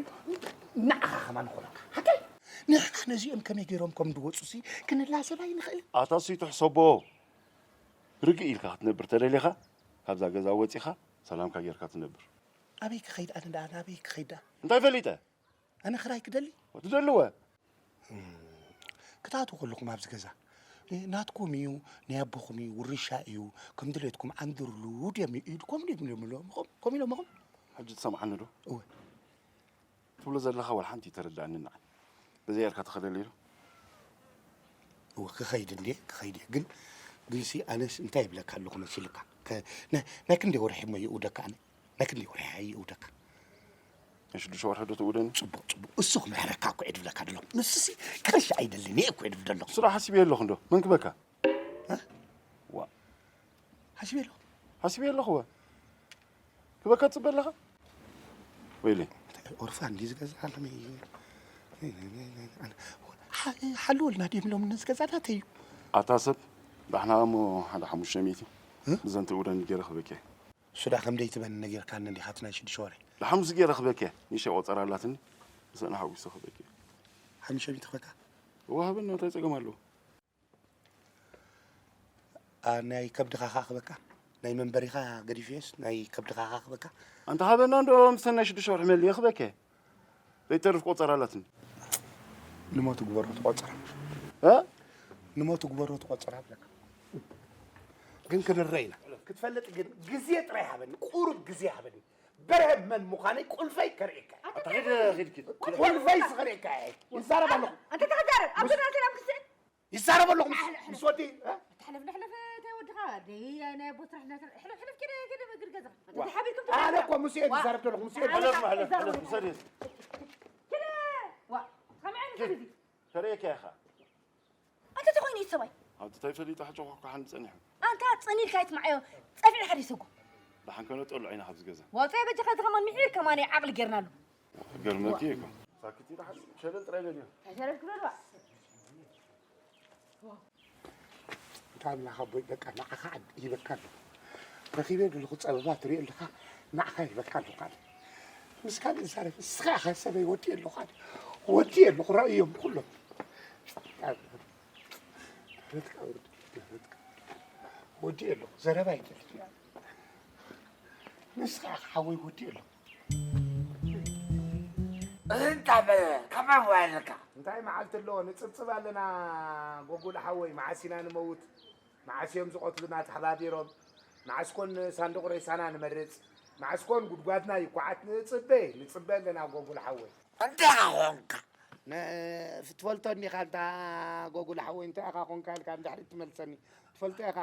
ንዓኻ ከማን ንኾነካ። ሓቀይ? ንሕና ነዚኦም ከመይ ገይሮም ከም ዝወጹሲ ክንላሰብ ኣይንኽእልን። ኣታ እሱ ይትሕሰቦ። ርግእ ኢልካ ክትነብር ተደሊኻ፣ ካብዛ ገዛ ወጺኻ፣ ሰላምካ ጌርካ ትነብር። ኣበይ ክኸይድ? ኣነ ደኣ ናበይ ክኸይድ ደኣ? እንታይ ፈሊጠ? ኣነ ክራይ ክደሊ? ትደልወ? ክትኣትዉ ከለኹም ኣብዚ ገዛ፣ እ፣ ናትኩም እዩ፣ ናይ ኣቦኹም እዩ፣ ውርሻ እዩ፣ ከም ድሌትኩም ዓንድርሉ፣ ድዮም እዩ ኢሉ፣ ከምኡ ድዮም ኢሎምኹም? ከምኡ ኢሎምኹም? ሕጂ ትሰምዓኒ ዶ? እወ። ትብሎ ዘለኻ ወላ ሓንቲ ተረዳእኒ ንዓይ። በዚ ጌርካ ትኸደሉ ኢሉ። እወ፣ ክኸይድ እንድየ፣ ክኸይድ እየ። ግን፣ ግንሲ ኣነስ እንታይ ይብለካ ኣለኹ መሲልካ? ከ-፣ ናይ፣ ናይ ክንደይ ወርሒ እሞ ይእውደካ ኣነ? ናይ ክንደይ ወርሒ ይእውደካ? ናይ ሽዱሽተ ወርሒ ዶ ትእውደኒ? ጽቡቕ፣ ጽቡቕ። እሱ ክምሕረካ እኮ እየ ድብለካ ደሎ። ንሱሲ ቅርሺ ኣይደልን እየ እኮ እየ ድብል ደሎ። ስራሕ ሓሲበ ኣለኹ እንዶ። መን ክበካ? እ? ዋ። ሓሲበ ኣለኹ። ሓሲበ ኣለኹ ወ። ክበካ ትጽበ ኣለኻ? ወይለይ። ኦርፋን እንዲ ዝገዝእ ኣለመ። ሓ-፣ ሓልወልና ድዮም ኢሎም ነዚ ገዛ ናተይ እዩ። ኣታ ሰብ፣ ዳሕና እሞ ሓደ ሓሙሽተ ሚእቲ። እ? ብዘን ትእውደኒ ገይረ ክበኪ። እሱ ደኣ ከም ደይትበኒ ነጊርካኒ እንዲኻ እቲ ናይ ሽዱሽተ ወርሒ። ደሓን ምስ ገይረ ክበኪ። ንእሽተይ ቆጸራ ኣላትኒ። ብሰን ሓዊሱ ክበኪ። ሓሙሽተ ሚእቲ ክበካ። እወ ሃበኒ፣ እንታይ ጸገም ኣለዎ? ኣ፣ ናይ ከብድኻ ኸኣ ክበካ። ናይ መንበሪኻ ገዲፍዮስ ናይ ከብድኻ ኸኣ ክበካ። ኣንታ ሃበና እንዶ ምሰን ናይ ሽዱሽተ ወርሒ መልየ ክበኪ። ዘይተርፍ ቆጸራ ኣላትኒ። ንሞት ግበሮ ትቆጽራ። እ? ንሞት ግበሮ ትቆጽራ ብለካ። ግን ክንረ ኢና። ክትፈልጥ ግን ግዜ ጥራይ ሃበኒ፣ ቁሩብ ግዜ ሃበኒ። በርሀ መን ምዃነይ ቁልፈይ ከርእየካ። ኣታ ኸይድ፣ ኸይድ፣ ኪድ። ቁልፈይ ዝኸርእየካ እየ። ይዛረብ ኣለኹ። ኣንተ ተኸዛረብ፣ ኣብ ምስ- ገዛ ሰላም ክስእ። ይዛረብ ኣለኹ ምስ- ኣሕለ- ኣሕለ- ምስ ወዲ፣ እ? ኣታ ሕለፍ፣ ንሕለፍ፣ እንታይ ወድኻ? ደይ፣ ናይ ኣቦ ስራሕ እናተ-፣ ሕለፍ፣ ሕለፍ፣ ኪድ፣ ኪድ፣ እግር ገዛ። ኣንተ ዋ። ተሓቢርኩም ኣነ ትዛረብ። እኮ ምስ እየ ዋ። ዝዛረብ ዘለኹ፣ ምስ እየ ተሓለፍ፣ ዝዛረብ። ሕለፍ፣ ሕለፍ፣ ውሰድ። ኪድ፣ ዋ። ሰምዐኒ፣ ኪድ። ሰሪ እዚ። ተርእየካ ኢኻ። ኣንተ ተኾይኑ እዩ ሰብኣይ። ኣብቲ እንታይ ፈሊጠ ሕጂ እኮ ክሓኒ ጸኒሑ። ኣንታ ጸኒልካ ኣይትምዓዮ፣ ጸፊዕካ ዶ ይሰጎ? ደሓን ከነጠሉ ዓይና ካብዚ ገዛ። ወጸ በጃኻ፣ እዚ ከማን ምሒር ከማን ዓቕሊ ጌርናሉ። ገርመኪ እኮ። ሳክቲ ደሓን ሸለል ጥራይ በልዮ። እንታይ ሸለል ክበልዋ? እንታ ኣምላኽ ኣቦይ በቃ ንዓኻ ዓድ ይበካ ኣለኹ። ረኺበ ዘለኹ ጸበባ ትሪኦ ኣለኻ፣ ንዓኻ ይበካ ኣለኹ ኣነ። ምስ ካልእ ዝዛረብ ንስኻ ኢኻ ሰበይ ወዲ ኣለኹ ኣነ። ወዲ ኣለኹ ረእዮም ኩሎም። ወዲ ኣለኹ ዘረባ ይደሊ። ንስኻ ኢኻ ሓወይ ወዲ ኣለኹ። እንታይ በ-፣ ከመይ ዋልካ? እንታይ መዓልቲ ኣለዎ ንጽብጽብ ኣለና ጎጉል ሓወይ፣ መዓስ ኢና ንመውት? መዓስ እዮም ዝቐትሉና ተሓባቢሮም? መዓስ ኮን ሳንዱቕ ሬሳና ንመርጽ? መዓስ ኮን ጉድጓድና ይኳዓት? ንጽበ፣ ንጽበ ኣለና ጎጉል ሓወይ። እንታይ ኢኻ ኾንካ? ትፈልጦ እንዲኻ እንታ ጎጉል ሓወይ፣ እንታይ ኢኻ ኾንካ ኢልካ ንድሕሪት ትመልሰኒ? ትፈልጦ ኢኻ።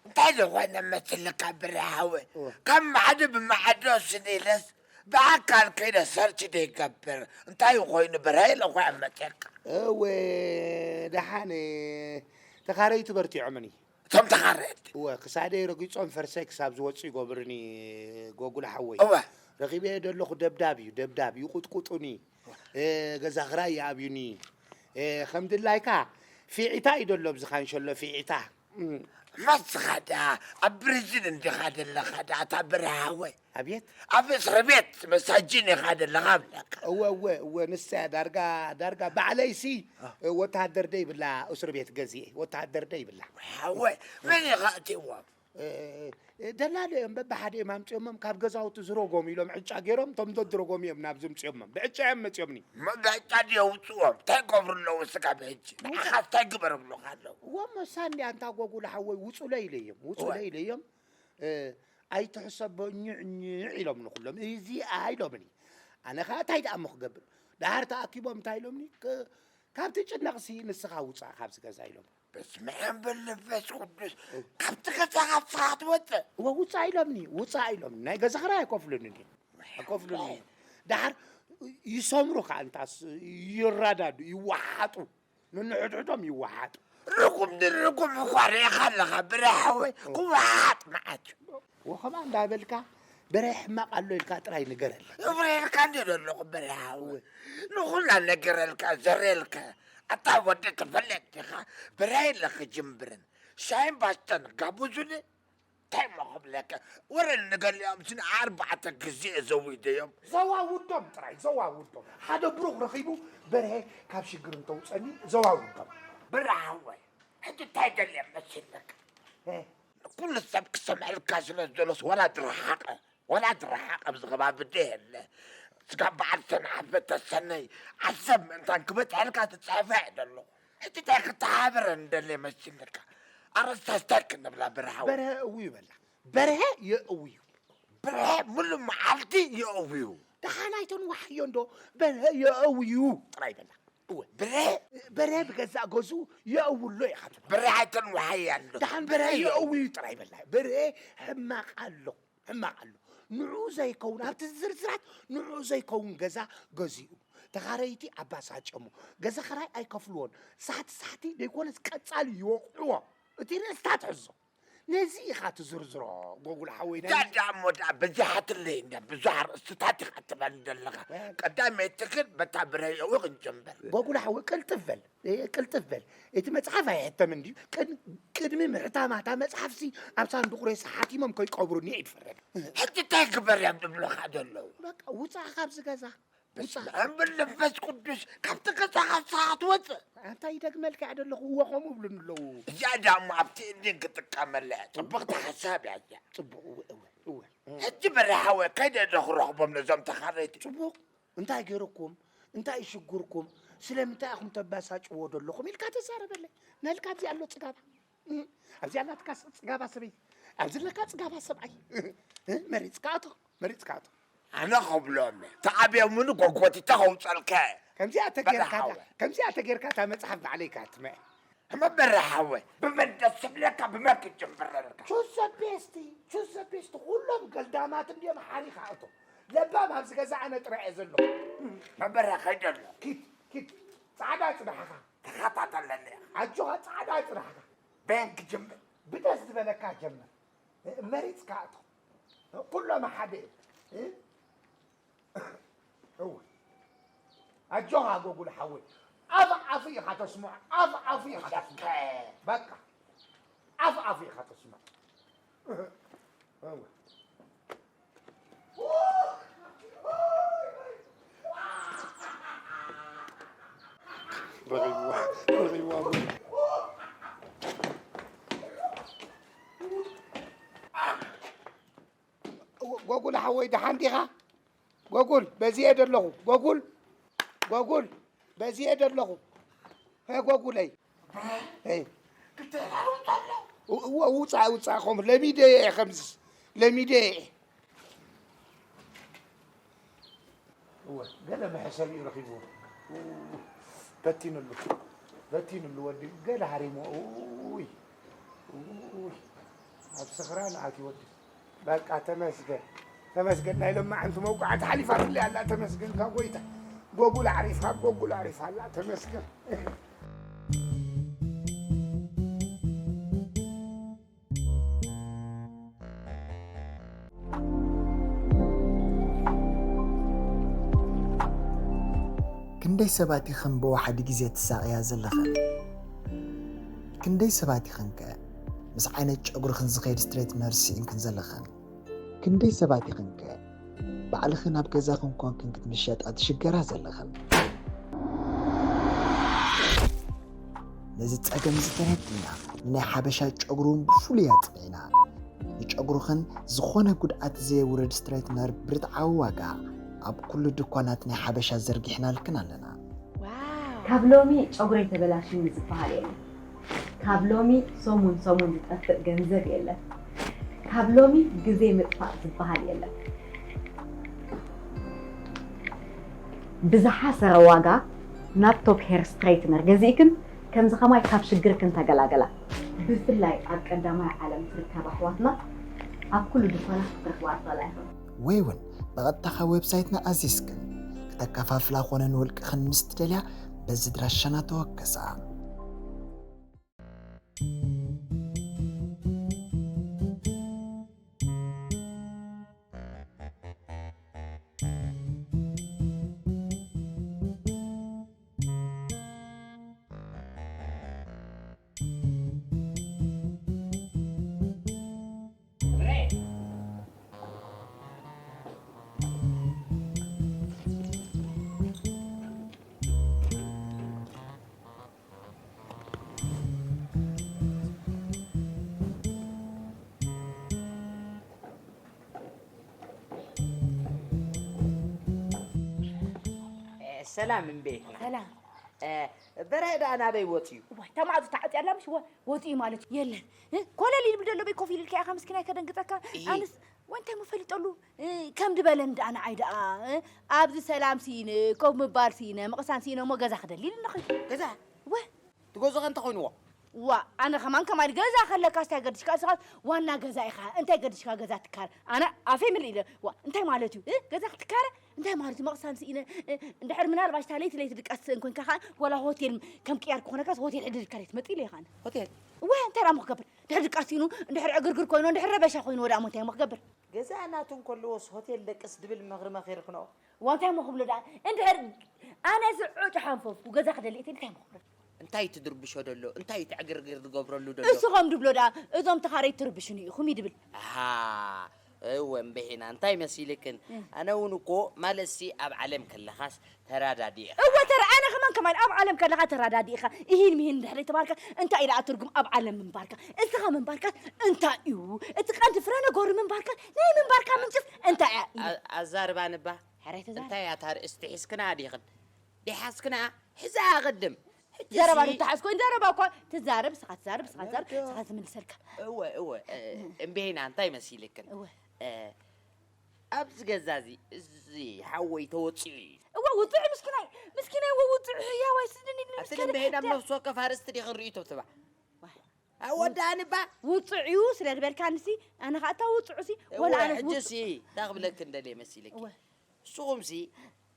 እንታይ ዝኾነ መስልካ ብርሃወ? እወ። ካብ ማዕዶ ብማዕዶ ስኒለስ ብኣካል ከይደ ሰርች ደይገብር እንታይ ኮይኑ ብርሃ ኢለ እኮ እየ መፅየካ። እወ፣ ደሓን ተኻረይቲ በርቲዖምኒ። እቶም ተኻረይቲ? እወ፣ ክሳደይ ረጊጾም ፈርሰይ ክሳብ ዝወፅእ ይገብርኒ ጎጉል ሓወይ። እወ። ረኺበዮ ደለኹ ደብዳብ እዩ፣ ደብዳብ ይቁጥቁጡኒ። እ፣ ገዛ ክራይ ይኣብዩኒ። እ፣ ከም ድላይካ ፊዒታ እዩ ደሎ ኣብዚ ካንሸሎ ፊዒታ። እም። መስኻ ደኣ ኣብ ብሪዝን እንዲኻ ደለኻ ደኣ እታ ብርሃወ። ኣብየት? ኣብ እስሪ ቤት መሳጅን ኢኻ ደለኻ ኣብለካ። እወ፣ እወ፣ እወ፣ ንሳ እያ ዳርጋ፣ ዳርጋ ባዕለይሲ፣ እ፣ ወተሃደር ደይብላ እስሪ ቤት ገዚኤ፣ ወተሃደር ደይብላ። ሓወ፣ መን ኢኻ እትዎም? እ፣ እ፣ ደላሎ እዮም፣ በብሓደ እዮም ኣምጺኦሞም፣ ካብ ገዛውቲ ዝረጎሙ ኢሎም ዕጫ ገይሮም፣ እቶም ደድረጎሙ እዮም ናብዚ ኣምጺኦሞም። ብዕጫ እዮም መጺኦምኒ። እሞ ብዕጫ ድዮ ውጽዎም? እንታይ ይገብሩ ኣለዉ ስጋብ ሕጂ? ንዓኻ እንታይ ግበር ይብሉኻ ኣለዉ? እወ፣ እሞ ሳንድያ፣ ኣንታ ጎጉል ሓወይ፣ ውጹለይ ኢለዮም፣ ውጹለይ ኢለዮም። እ፣ ኣይትሕሰቦ፣ ኝዕ ኝዕ ኢሎምኒ ኩሎም። እዚኣ ኢሎምኒ። ኣነ ኸኣ እንታይ ደኣ እሞ ክገብር? ደሓር ተኣኪቦም እንታይ ኢሎምኒ? ክ-፣ ካብቲ ጭነቕሲ ንስኻ ውጻእ ካብዚ ገዛ ኢሎም። በስመ ኣብ ወወልድ ወመንፈስ ቅዱስ። ካብቲ ገዛ ካብ ስኻ ትወፅእ? እወ፣ ውፃእ ኢሎምኒ፣ ውፃእ ኢሎምኒ። ናይ ገዛ ኽራይ ኣይከፍሉን እንዲ። ኣይከፍሉን እንዲ። ደሓር ይሰምሩ ከዓ እንታስ ይራዳዱ፣ ይወሓጡ። ነንሕድሕዶም ይወሓጡ። ርጉም ንርጉም እኳ ርኢኻ ኣለኻ ብርሃ ሓወይ፣ ክወሓጥ መዓት እዩ። ወኸምኣ እንዳበልካ በርሀ ሕማቕ ኣሎ ኢልካ ጥራይ ንገረለይ። እብረልካ እንዲ ዘለኹ በርሀ ሓወይ። ንኹላ ነገረልካ ዘረልካ። ኣታ ወዲ ትፈልጥ ዲኻ? በርሀ ኢለ ክጅምብርን ሻሂን ባስተን ጋቡዙኒ እንታይ እሞ ክብለካ? ወረ ንገሊኦም ስኒ ኣርባዕተ ግዜ እየ ዘዊደዮም። ዘዋውዶም ጥራይ ዘዋውዶም። ሓደ ብሩኽ ረኺቡ በርሀ ካብ ሽግር እንተውፀኒ ዘዋውዶም። በርሀ ሓወይ ሕጂ እንታይ ደልየ መሲለካ? ኩሉ ሰብ ክሰምዐልካ ስለ ዝደሎስ ዋላ ድረሓቐ ወላ ትረሓቕ ኣብዚ ከባቢ ዶ የለ? ስጋብ በዓል ሰንዓፈ ተሰነይ ዓሰብ ምእንታን ክበጽሐልካ ትጽሕፈ እየ ዘለኹ። ሕጂ እንታይ ክተሓባበር እንደለ መሲልካ? ኣረስታስታይ ክንብላ ብርሃው። በርሀ እውዩ በላ። በርሀ የእውዩ። ብርሀ ሙሉ መዓልቲ የእውዩ። ደሓን ኣይተንዋሕዮ እንዶ በርሀ የእውዩ ጥራይ በላ። እወ። ብርሀ በርሀ ብገዛእ ገዝኡ የእውሎ ኢኻ ትብሎ። ብርሀ ኣይተንዋሕያ እንዶ። ደሓን በርሀ የእውዩ ጥራይ በላ። በርሀ ሕማቕ ኣሎ። ሕማቕ ኣሎ። ንዕኡ ዘይከውን፣ ኣብቲ ዝርዝራት ንዕኡ ዘይከውን ገዛ ገዚኡ። ተኻረይቲ ኣባሳጨሞ። ገዛ ኽራይ ኣይከፍልዎን። ሳሕቲ ሳሕቲ ደይኮነስ ቀጻሊ ይወቕዕዎ። እቲ ርእስታ ትሕዞ። ነዚ ኢኻ ትዝርዝሮ፣ ጎጉል ሓወይ፣ ነዚ ዳዳ እሞ ደኣ በዚሓትለይ እንድያ፣ ብዙሕ ኣርእስትታት ኢኻ ትበኒ ዘለኻ። ቀዳመይቲ ግን በታ ብረየኡ ክንጅምር። ጎጉል ሓወይ፣ ቅልጥፍ በል። እ፣ ቅልጥፍ በል። እቲ መጽሓፍ ኣይሕተምን ድዩ? ቅድ-፣ ቅድሚ ምሕታማ እታ መጽሓፍሲ ኣብ ሳንዱቕ ሬሳ ሓቲሞም ከይቀብሩኒ እየ ዝፈርድ። ሕጂ እንታይ ግበር እዮም ዝብሉኻ ዘለዉ? በቃ ውጻእ ካብዚ ገዛ። በስመ ውጻእ። ኣብ ወወልድ ወመንፈስ ቅዱስ፣ ካብቲ ገዛ ካብ ሰዓት ወጽእ። እንታይ ይደግመልካ እየ ዘለኹ? እወ ከምኡ ይብሉኒ ኣለዉ። እዚኣ ደኣ እሞ ኣብቲ እኒ ክጥቀመላ እየ። ጽብቕቲ ሓሳብ እያ እዚኣ። ጽቡቕ፣ እወ፣ እወ፣ እወ። ሕጂ በርሀ ሓወይ ከይደ ዶ ክረኽቦም ነዞም ተኻረይቲ? ጽቡቕ። እንታይ ገይሩኩም? እንታይ ይሽጉርኩም? ስለምንታይ ኢኹም ተባሳጭዎ ዘለኹም? ኢልካ ተዛረበለይ። ነልካ ኣብዚ ኣሎ ጽጋባ። እም፣ ኣብዚ ኣላትካ ስ-፣ ጽጋባ ሰበይቲ። ኣብዚ ኣለካ ጽጋባ ሰብኣይ። እ፣ መሪጽካ ኣቶ፣ መሪጽካ ኣቶ። ኣነ ኸብሎም፣ ተዓብዮምኒ ጎጎቲታ ኸውጸልካ። ከምዚኣ ተጌርካ በርሀ ዳ-፣ ሓወይ። ከምዚኣ ተጌርካ እታ መጽሓፍ ባዕለይ ካትመ። እመ በርሀ ሓወይ፣ ብመን ደስ ዝብለካ፣ ብመን ክትጅምረልካ? ቹዝ ዘ ቤስት፣ ቹዝ ዘ ቤስት። ኩሎም ገልዳማት እንድዮም ሓሪኻ እቶ። ለባም ኣብዚ ገዛ ኣነ ጥራይ እየ ዘለኹ። እመ በርሀ ከይደ ኣሎ። ኪድ፣ ኪድ። ጻዕዳ ጽናሕኻ። ተኸታተለኒ ኢኻ። ኣጆኻ ጻዕዳ ጽናሕኻ። በየን ክጅምር? ብደስ ዝበለካ ጀምር። መሪጽካ እቶ። ኩሎም ሓደ እዩ። እ? እወ። ኣጆኻ ጎጉል ሓወይ። ኣፍ ኣፉ ኢኻ ተስምዖ። ኣፍ ኣፉ ኢኻ ተስምዖ። በቃ። ኣፍ ኣፉ ኢኻ ተስምዖ። እወ። ረኺብዋ፣ ረኺብዋ። ጎጉል ሓወይ፣ ደሓን ዲኻ? ጎጉል፣ በዚየ ደለኹ። ጎጉል፣ ጎጉል፣ በዚየ ደለኹ። ሄ ጎጉለይ። ሄይ። እወ፣ ውጻእ፣ ውጻእ፣ ከምኡ ለሚደ እየ፣ ከምዚ ለሚደ እየ። እወ፣ ገለ መሕሰቢኡ ረኺብዎ። በቲኑሉ፣ በቲኑሉ ወዲ፣ ገለ ሃሪሞ። ኡይ፣ ኡይ፣ ኣብ ስኽራን ኣትዩ ወዲ። በቃ ተመስገን፣ ተመስገን። ናይ ሎማዓንቲ መውቃዕቲ ሓሊፋትለይ ኣላ፣ ተመስገን ካብ ጎይታ። ጎጉል ኣዕሪፋ፣ ጎጉል ኣዕሪፋ ኣላ፣ ተመስገን። ክንደይ ሰባት ኢኽን ብወሓዲ ግዜ ትሳቕያ ዘለኽን? ክንደይ ሰባት ኢኽንከ ምስ ዓይነት ጨጉርኽን ዝኸይድ ስትሬትነር ስኢንክን ዘለኽን? ክንደይ ሰባት ኢኽንከ ባዕልኽን ኣብ ገዛኽን ኮንክን ክትምሸጣ ትሽገራ ዘለኽን? ነዚ ጸገም እዚ ተረዲእና፣ ንናይ ሓበሻ ጨጉሪ እውን ብፍሉይ ኣጽኒዕና። ንጨጉርኽን ዝኾነ ጉድኣት ዘየውርድ ስትሬትነር ብርትዓዊ ዋጋ ኣብ ኩሉ ድኳናት ናይ ሓበሻ ዘርጊሕናልክን ኣለና። ካብ ሎሚ ጨጉረይ ተበላሽኒ ዝበሃል የለን። ካብ ሎሚ ሰሙን ሰሙን ዝጠፍእ ገንዘብ የለን። ካብ ሎሚ ግዜ ምጥፋእ ዝበሃል የለን። ብዝሓሰረ ዋጋ ናብ ቶፕ ሄር ስትሬትነር ገዚእክን ከምዚ ከማይ ካብ ሽግርክን ተገላገላ። ብፍላይ ኣብ ቀዳማይ ዓለም ትርከብ ኣሕዋትና ኣብ ኩሉ ድኳናት ክትረኽባ ትኽእላ ኢኽን። ወይ እውን ብቐጥታ ካብ ዌብሳይትና ኣዚዝክን ክተከፋፍላ ኮነ ንውልቅኽን ምስ ትደልያ በዚ ድራሻና ተወከሳ። ሰላም እምቤትና። ሰላም። እ፣ በርሀ ደኣ ናበይ ወፂኡ? ዋይ፣ እታ ማዕጾ ተዓጽያ ኣላ ምሽ? ዋ፣ ወጺኡ ማለት እዩ። የለን። እ? ኮለል ይብል ዘሎ በይ ኮፍ ኢልልካ ኢኻ ምስኪናይ ከደንግጸካ። እሂ። ኣነስ ወንታይ ምፈልጠሉ? እ፣ ከም ድበለን ደኣ ንዓይ ደኣ፣ እ፣ ኣብዚ ሰላም ስኢነ፣ ኮፍ ምባል ስኢነ፣ ምቕሳን ስኢነ እሞ ገዛ ክደሊ ኢሉ ኣለኹ። ገዛ ወ- ትገዝኦ እንተ ኮይንዎ ዋ፣ ኣነ ከማን ከማን ገዛ ከለካ እንታይ ገድሽካ? እስኻ ዋና ገዛ ኢኻ። እንታይ ገድሽካ ገዛ ትካረ? ኣነ ኣፈይ ምልእ ኢለ። ዋ፣ እንታይ ማለት እዩ? እ? ገዛ ክትካረ? እንታይ ማለት እዩ? መቕሳን ስኢነ፣ እ፣ እንድሕር ምናልባሽ እታ ለይቲ ለይቲ ድቃስ ስእን ኮንካ ኸዓ፣ ወላ ሆቴል ከም ቅያር ክኾነካስ ሆቴል ሕድር ኢልካ ለይቲ መጽእ ኢለ ኢኻ ኣነ። ሆቴል እወ፣ እንታይ ደኣ እሞ ክገብር? ድሕሪ ድቃስ ስኢኑ፣ እንድሕር ዕግርግር ኮይኑ፣ እንድሕር ረበሻ ኮይኑ፣ ወደ ኣሞ እንታይ እሞ ክገብር? ገዛ ናቱ እንከለዎስ ሆቴል ደቅስ ድብል ምኽሪ መኺርክኖ። ዋ፣ እንታይ እሞ ክብሎ ደኣ? እንድሕር ኣነ እዚ ዑጭ ሓንፈፍኩ፣ ገዛ ክደሊ እትብል እንታይ እሞ ክብሎ? እንታይ ትድርብሾ ደሎ? እንታይ ትዕግርግር ዝገብረሉ ደሎ? እሱ ከም ድብሎ ደኣ፣ እዞም ተኻረይቲ ትርብሽኒ ኢኹም እዩ ድብል። ኣሃ፣ እወ እምበሄና፣ እንታይ መሲልክን? ኣነ እውን እኮ ማለትሲ ኣብ ዓለም ከለኻስ ተራዳዲእኻ። እወ ተራ-፣ ኣነ ከማን ከማን ኣብ ዓለም ከለኻ ተራዳዲእኻ። እሂን ምሂን እንድሕር ተባልካ፣ እንታይ ኢላ ትርጉም ኣብ ዓለም ምንባርካ? እስኻ ምንባርካ እንታይ እዩ? እቲ ቀንዲ ፍረ ነገሩ ምንባርካ፣ ናይ ምንባርካ ምንጭስ እንታይ እያ? ኢለ። ኣ-፣ ኣዛርባ ንባ። ሕራይ ተዛረብ። እንታይ እያ እታ ርእስቲ ሒዝክና ዲኽን? ዲሓዝክና? ሕዛ ቅድም። ሕጂ ዘረባ ሲ- ንተሓዝ ኮይኑ ዘረባ እኳ ትዛረብ፣ እስኻ ትዛረብ፣ እስኻ ትዛረብ፣ እስኻ ትምልሰልካ። እወ እወ እ፣ እምቤና እንታይ መሲልክን? እወ። እ፣ ኣብዚ ገዛ እዚ እዚ ሓወይ ተወፂኡ እዩ። እወ ውፅዕ ምስኪናይ፣ ምስኪናይ እወ ውፅዕ ህያዋይ ስድኒ ኣቲ እምቤና ኣብ ነፍሲ ወከፍ ኣርእስቲ ዲኽን ርእይቶ ትባ። ኣወዳእንባ ውፅዕ እዩ ስለ ዝበልካንሲ ኣነ ኸዓ እታ ውፅዑሲ ወላ እወ ኣነ ሕጂሲ እንታይ ክብለክን ደልየ መሲልኪ? እወ። ንስኹምሲ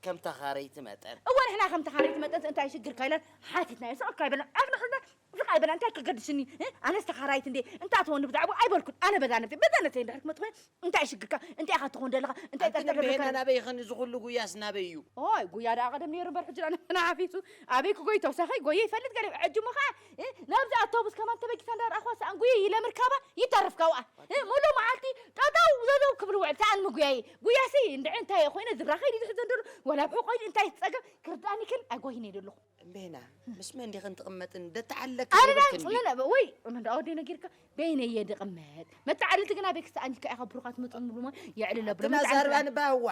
ከም ተኻረይቲ መጠን እወ ንሕና ከም ተኻረይቲ መጠን እንታይ ሽግር ካይለን ሓቲትና እዩ ስቕ ካይበለን ዓቕሊ ሕዝና ስቕ ኣይበለን እንታይ ከገድስኒ እ? ኣነስ ተኻራይት እንዴ እንታይ ትኾን ብዛዕባ ኣይበልኩን ኣነ በዛ ነብሰይ በዛ ነብሰይ እንድሕር ክመፅእ ኮይነ እንታይ ሽግርካ እንታይ ኢኻ ትኾን ደለኻ እንታይ ኣንቲ ጠርጠር ነብሄና ገበርካ ናበይ ይኸን እዚ ኩሉ ጉያስ ናበይ እዩ? ኦይ ጉያ ደኣ ቀደም ነይሩ እምበር ሕጂ ደኣ ንሕና ሓፊሱ ኣበይ ክጎይ ተውሳኸይ ጎየ ይፈልጥ ገለ ሕጂ እሞ ኸዓ እ? ናብዚ ኣውቶቡስ ከማን ተበጊሳ እንዳረኣኽዋ ሰኣን ጉየ ኢለ ምርካባ ይተርፍ ካብኣ እ? ሙሉእ መዓልቲ ጠጠው ዘዘው ክብል ውዕል ሰኣን ምጉያየ ጉያሲ እንድዒ እንታይ ኮይነ ዝብራ ከይዲ ዝሕዘን ደሎ ወላ ብሕቆ ኢሉ እንታይ ትፀገም ክርድኣኒ ክል ኣይጎይነ ደለኹ እምቤና ምስ መን ዲኽን ትቕመጥን ደተዓለክ ኣነ ዘይብልክን ድዩ? ወይ እንዳ ወደይ ነጊርካ በይነየ ድቕመጥ መተዓልቲ ግና ቤክ ሰኣን ኢልካ ኢኻ ብሩኻት መፅኡ ንብሉ የዕልለ ብሎ ኣትና ዛርባ ንባህዋ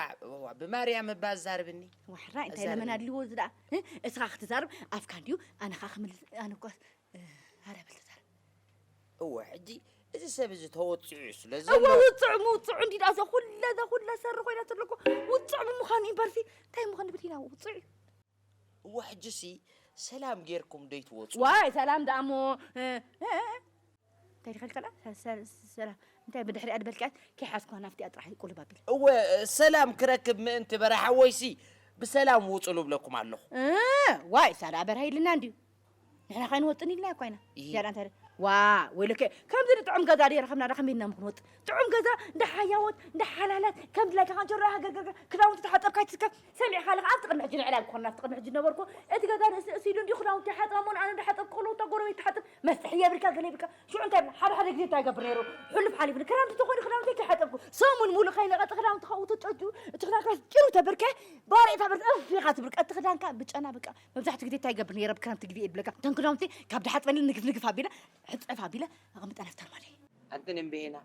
ብማርያም እባ ዛርብኒ ዋሕራ እንታይ ለመን ኣድልዎ እዚ ደኣ እስኻ ክትዛርብ ኣፍካ እንድዩ ኣነ ኸዓ ክምልስ ኣነ እኳ ሃረብል ትዛረብ እወ ሕጂ እዚ ሰብ እዚ ተወፂዑ እዩ ስለ ዘሎ እወ ውፅዕ ምውፅዑ እንዲ ዳእዛ ኩላ እዛ ኩላ ሰሪ ኮይና ትብለኮ ውፅዕ ብምዃኑ እምበርሲ እንታይ ምዃን ንብል ኢና ውፅዕ እዩ እወ ሕጂሲ ሰላም ጌርኩም ዶ ይትወፁ ዋይ ሰላም ደኣ እሞ እንታይ ድኸልከላ ሰላም እንታይ ብድሕሪኣ ድበልካት ከይሓዝኳ ናፍቲኣ ጥራሕ ይቁልብ ኣቢለ እወ ሰላም ክረክብ ምእንቲ በረሓ ወይሲ ብሰላም ውፁ ልብለኩም ኣለኹ ዋይ ሳዳ በርሃ ኢልና እንድዩ ንሕና ከይንወጥን ኢልና እኳ ኢና እይ። ያዳ እንታይ ዋ ወይለከ ከምዚ ንጥዑም ገዛ ደይ ረኸብና ዳ ከመይ ኢልና ምክንወጥ ጥዑም ገዛ እንዳ ሓያወት እንዳ ሓላላት ከም ድላይካ ከንጀሮ ሃገር ገርገር ክዳውንቲ ተሓጠብካ ይትስከፍ ሰሚዕካ ኣለካ ኣብቲ ቅድሚ ሕጂ ንዕላል ክኾንና ኣብቲ ቅድሚ ሕጂ ነበርኩ እቲ ገዛ ንእሲ እሲ ኢሉ እንዲዩ ክዳውንቲ ይሓጥብ ኣሞን ኣነ እንዳሓጠብኩ ከለዉ እታ ጎረቤት ትሓጥብ መስጥሕ የብልካ ገለ የብልካ ሽዑ እንታይ ብላ ሓደ ሓደ ግዜ እንታይ ገብር ነይሩ ሕሉፍ ሓሊፉ ክራምቲ ተኾይኑ ክዳውንቲ ከይሓጠብኩ ሰሙን ሙሉእ ከይነቐጥ ክዳውንቲ ካብኡ ተጨጁ እቲ ክዳንካ ጭሩ ተብርከ ባሬታ ብር እፍ ኢኻ ትብር ቀቲ ክዳንካ ብጨና በቃ መብዛሕትኡ ግዜ እንታይ ይገብር ነይረ ብክረምቲ ግዜ እየ ዝብለካ እተን ክዳውንቲ ካብ ድሓፅበኒ ንግፍ ንግፍ ኣቢለ ሕፀፍ ኣቢለ ኣቐምጠን ኣብታ ኣርማድዮ ኣንተን እምብሄና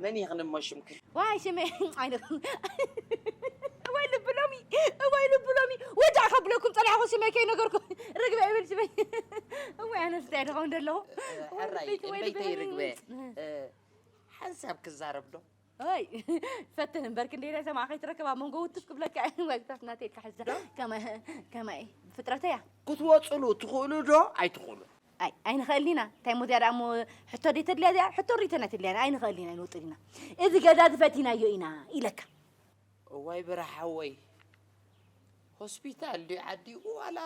መን ኢኽን እሞ ሽምክን ዋይ ሽመይ ኣይነ እዋይ ልብሎሚ እዋይ ልብሎሚ ወጃዕ ከብለኩም ፀላሕኹ ሽመይ ከይነገርኩ ርግበ ይብል ሽመይ እዋይ ኣነስ እንታይ ደኸውን ደለኹ ሕራይ እምበይተይ ርግበ ሓንሳብ ክዛረብ ዶ ኣይ ፈትን እምበር ክንደይ ናይ ሰማዕ ከይትረክብ ኣብ መንጎ ውትፍ ክብለካ ወግታት ናተይ ኢልካ ሕዛ ከማይ ከማይ ፍጥረተያ ክትወፅሉ ትኽእሉ ዶ ኣይትኽእሉ ኣይ ኣይንኽእልን ኢና እንታይ ሞ ዝያዳ እሞ ሕቶ ደይ ተድልያ እዚኣ ሕቶ ሪኢቶና ተድልያና ኣይንኽእልን ኢና ኣይንወፅን ኢና እዚ ገዛ ዝፈቲናዮ ኢና ኢለካ እዋይ ብራ ሓወይ ሆስፒታል ድዩ ዓዲኡ ዋላ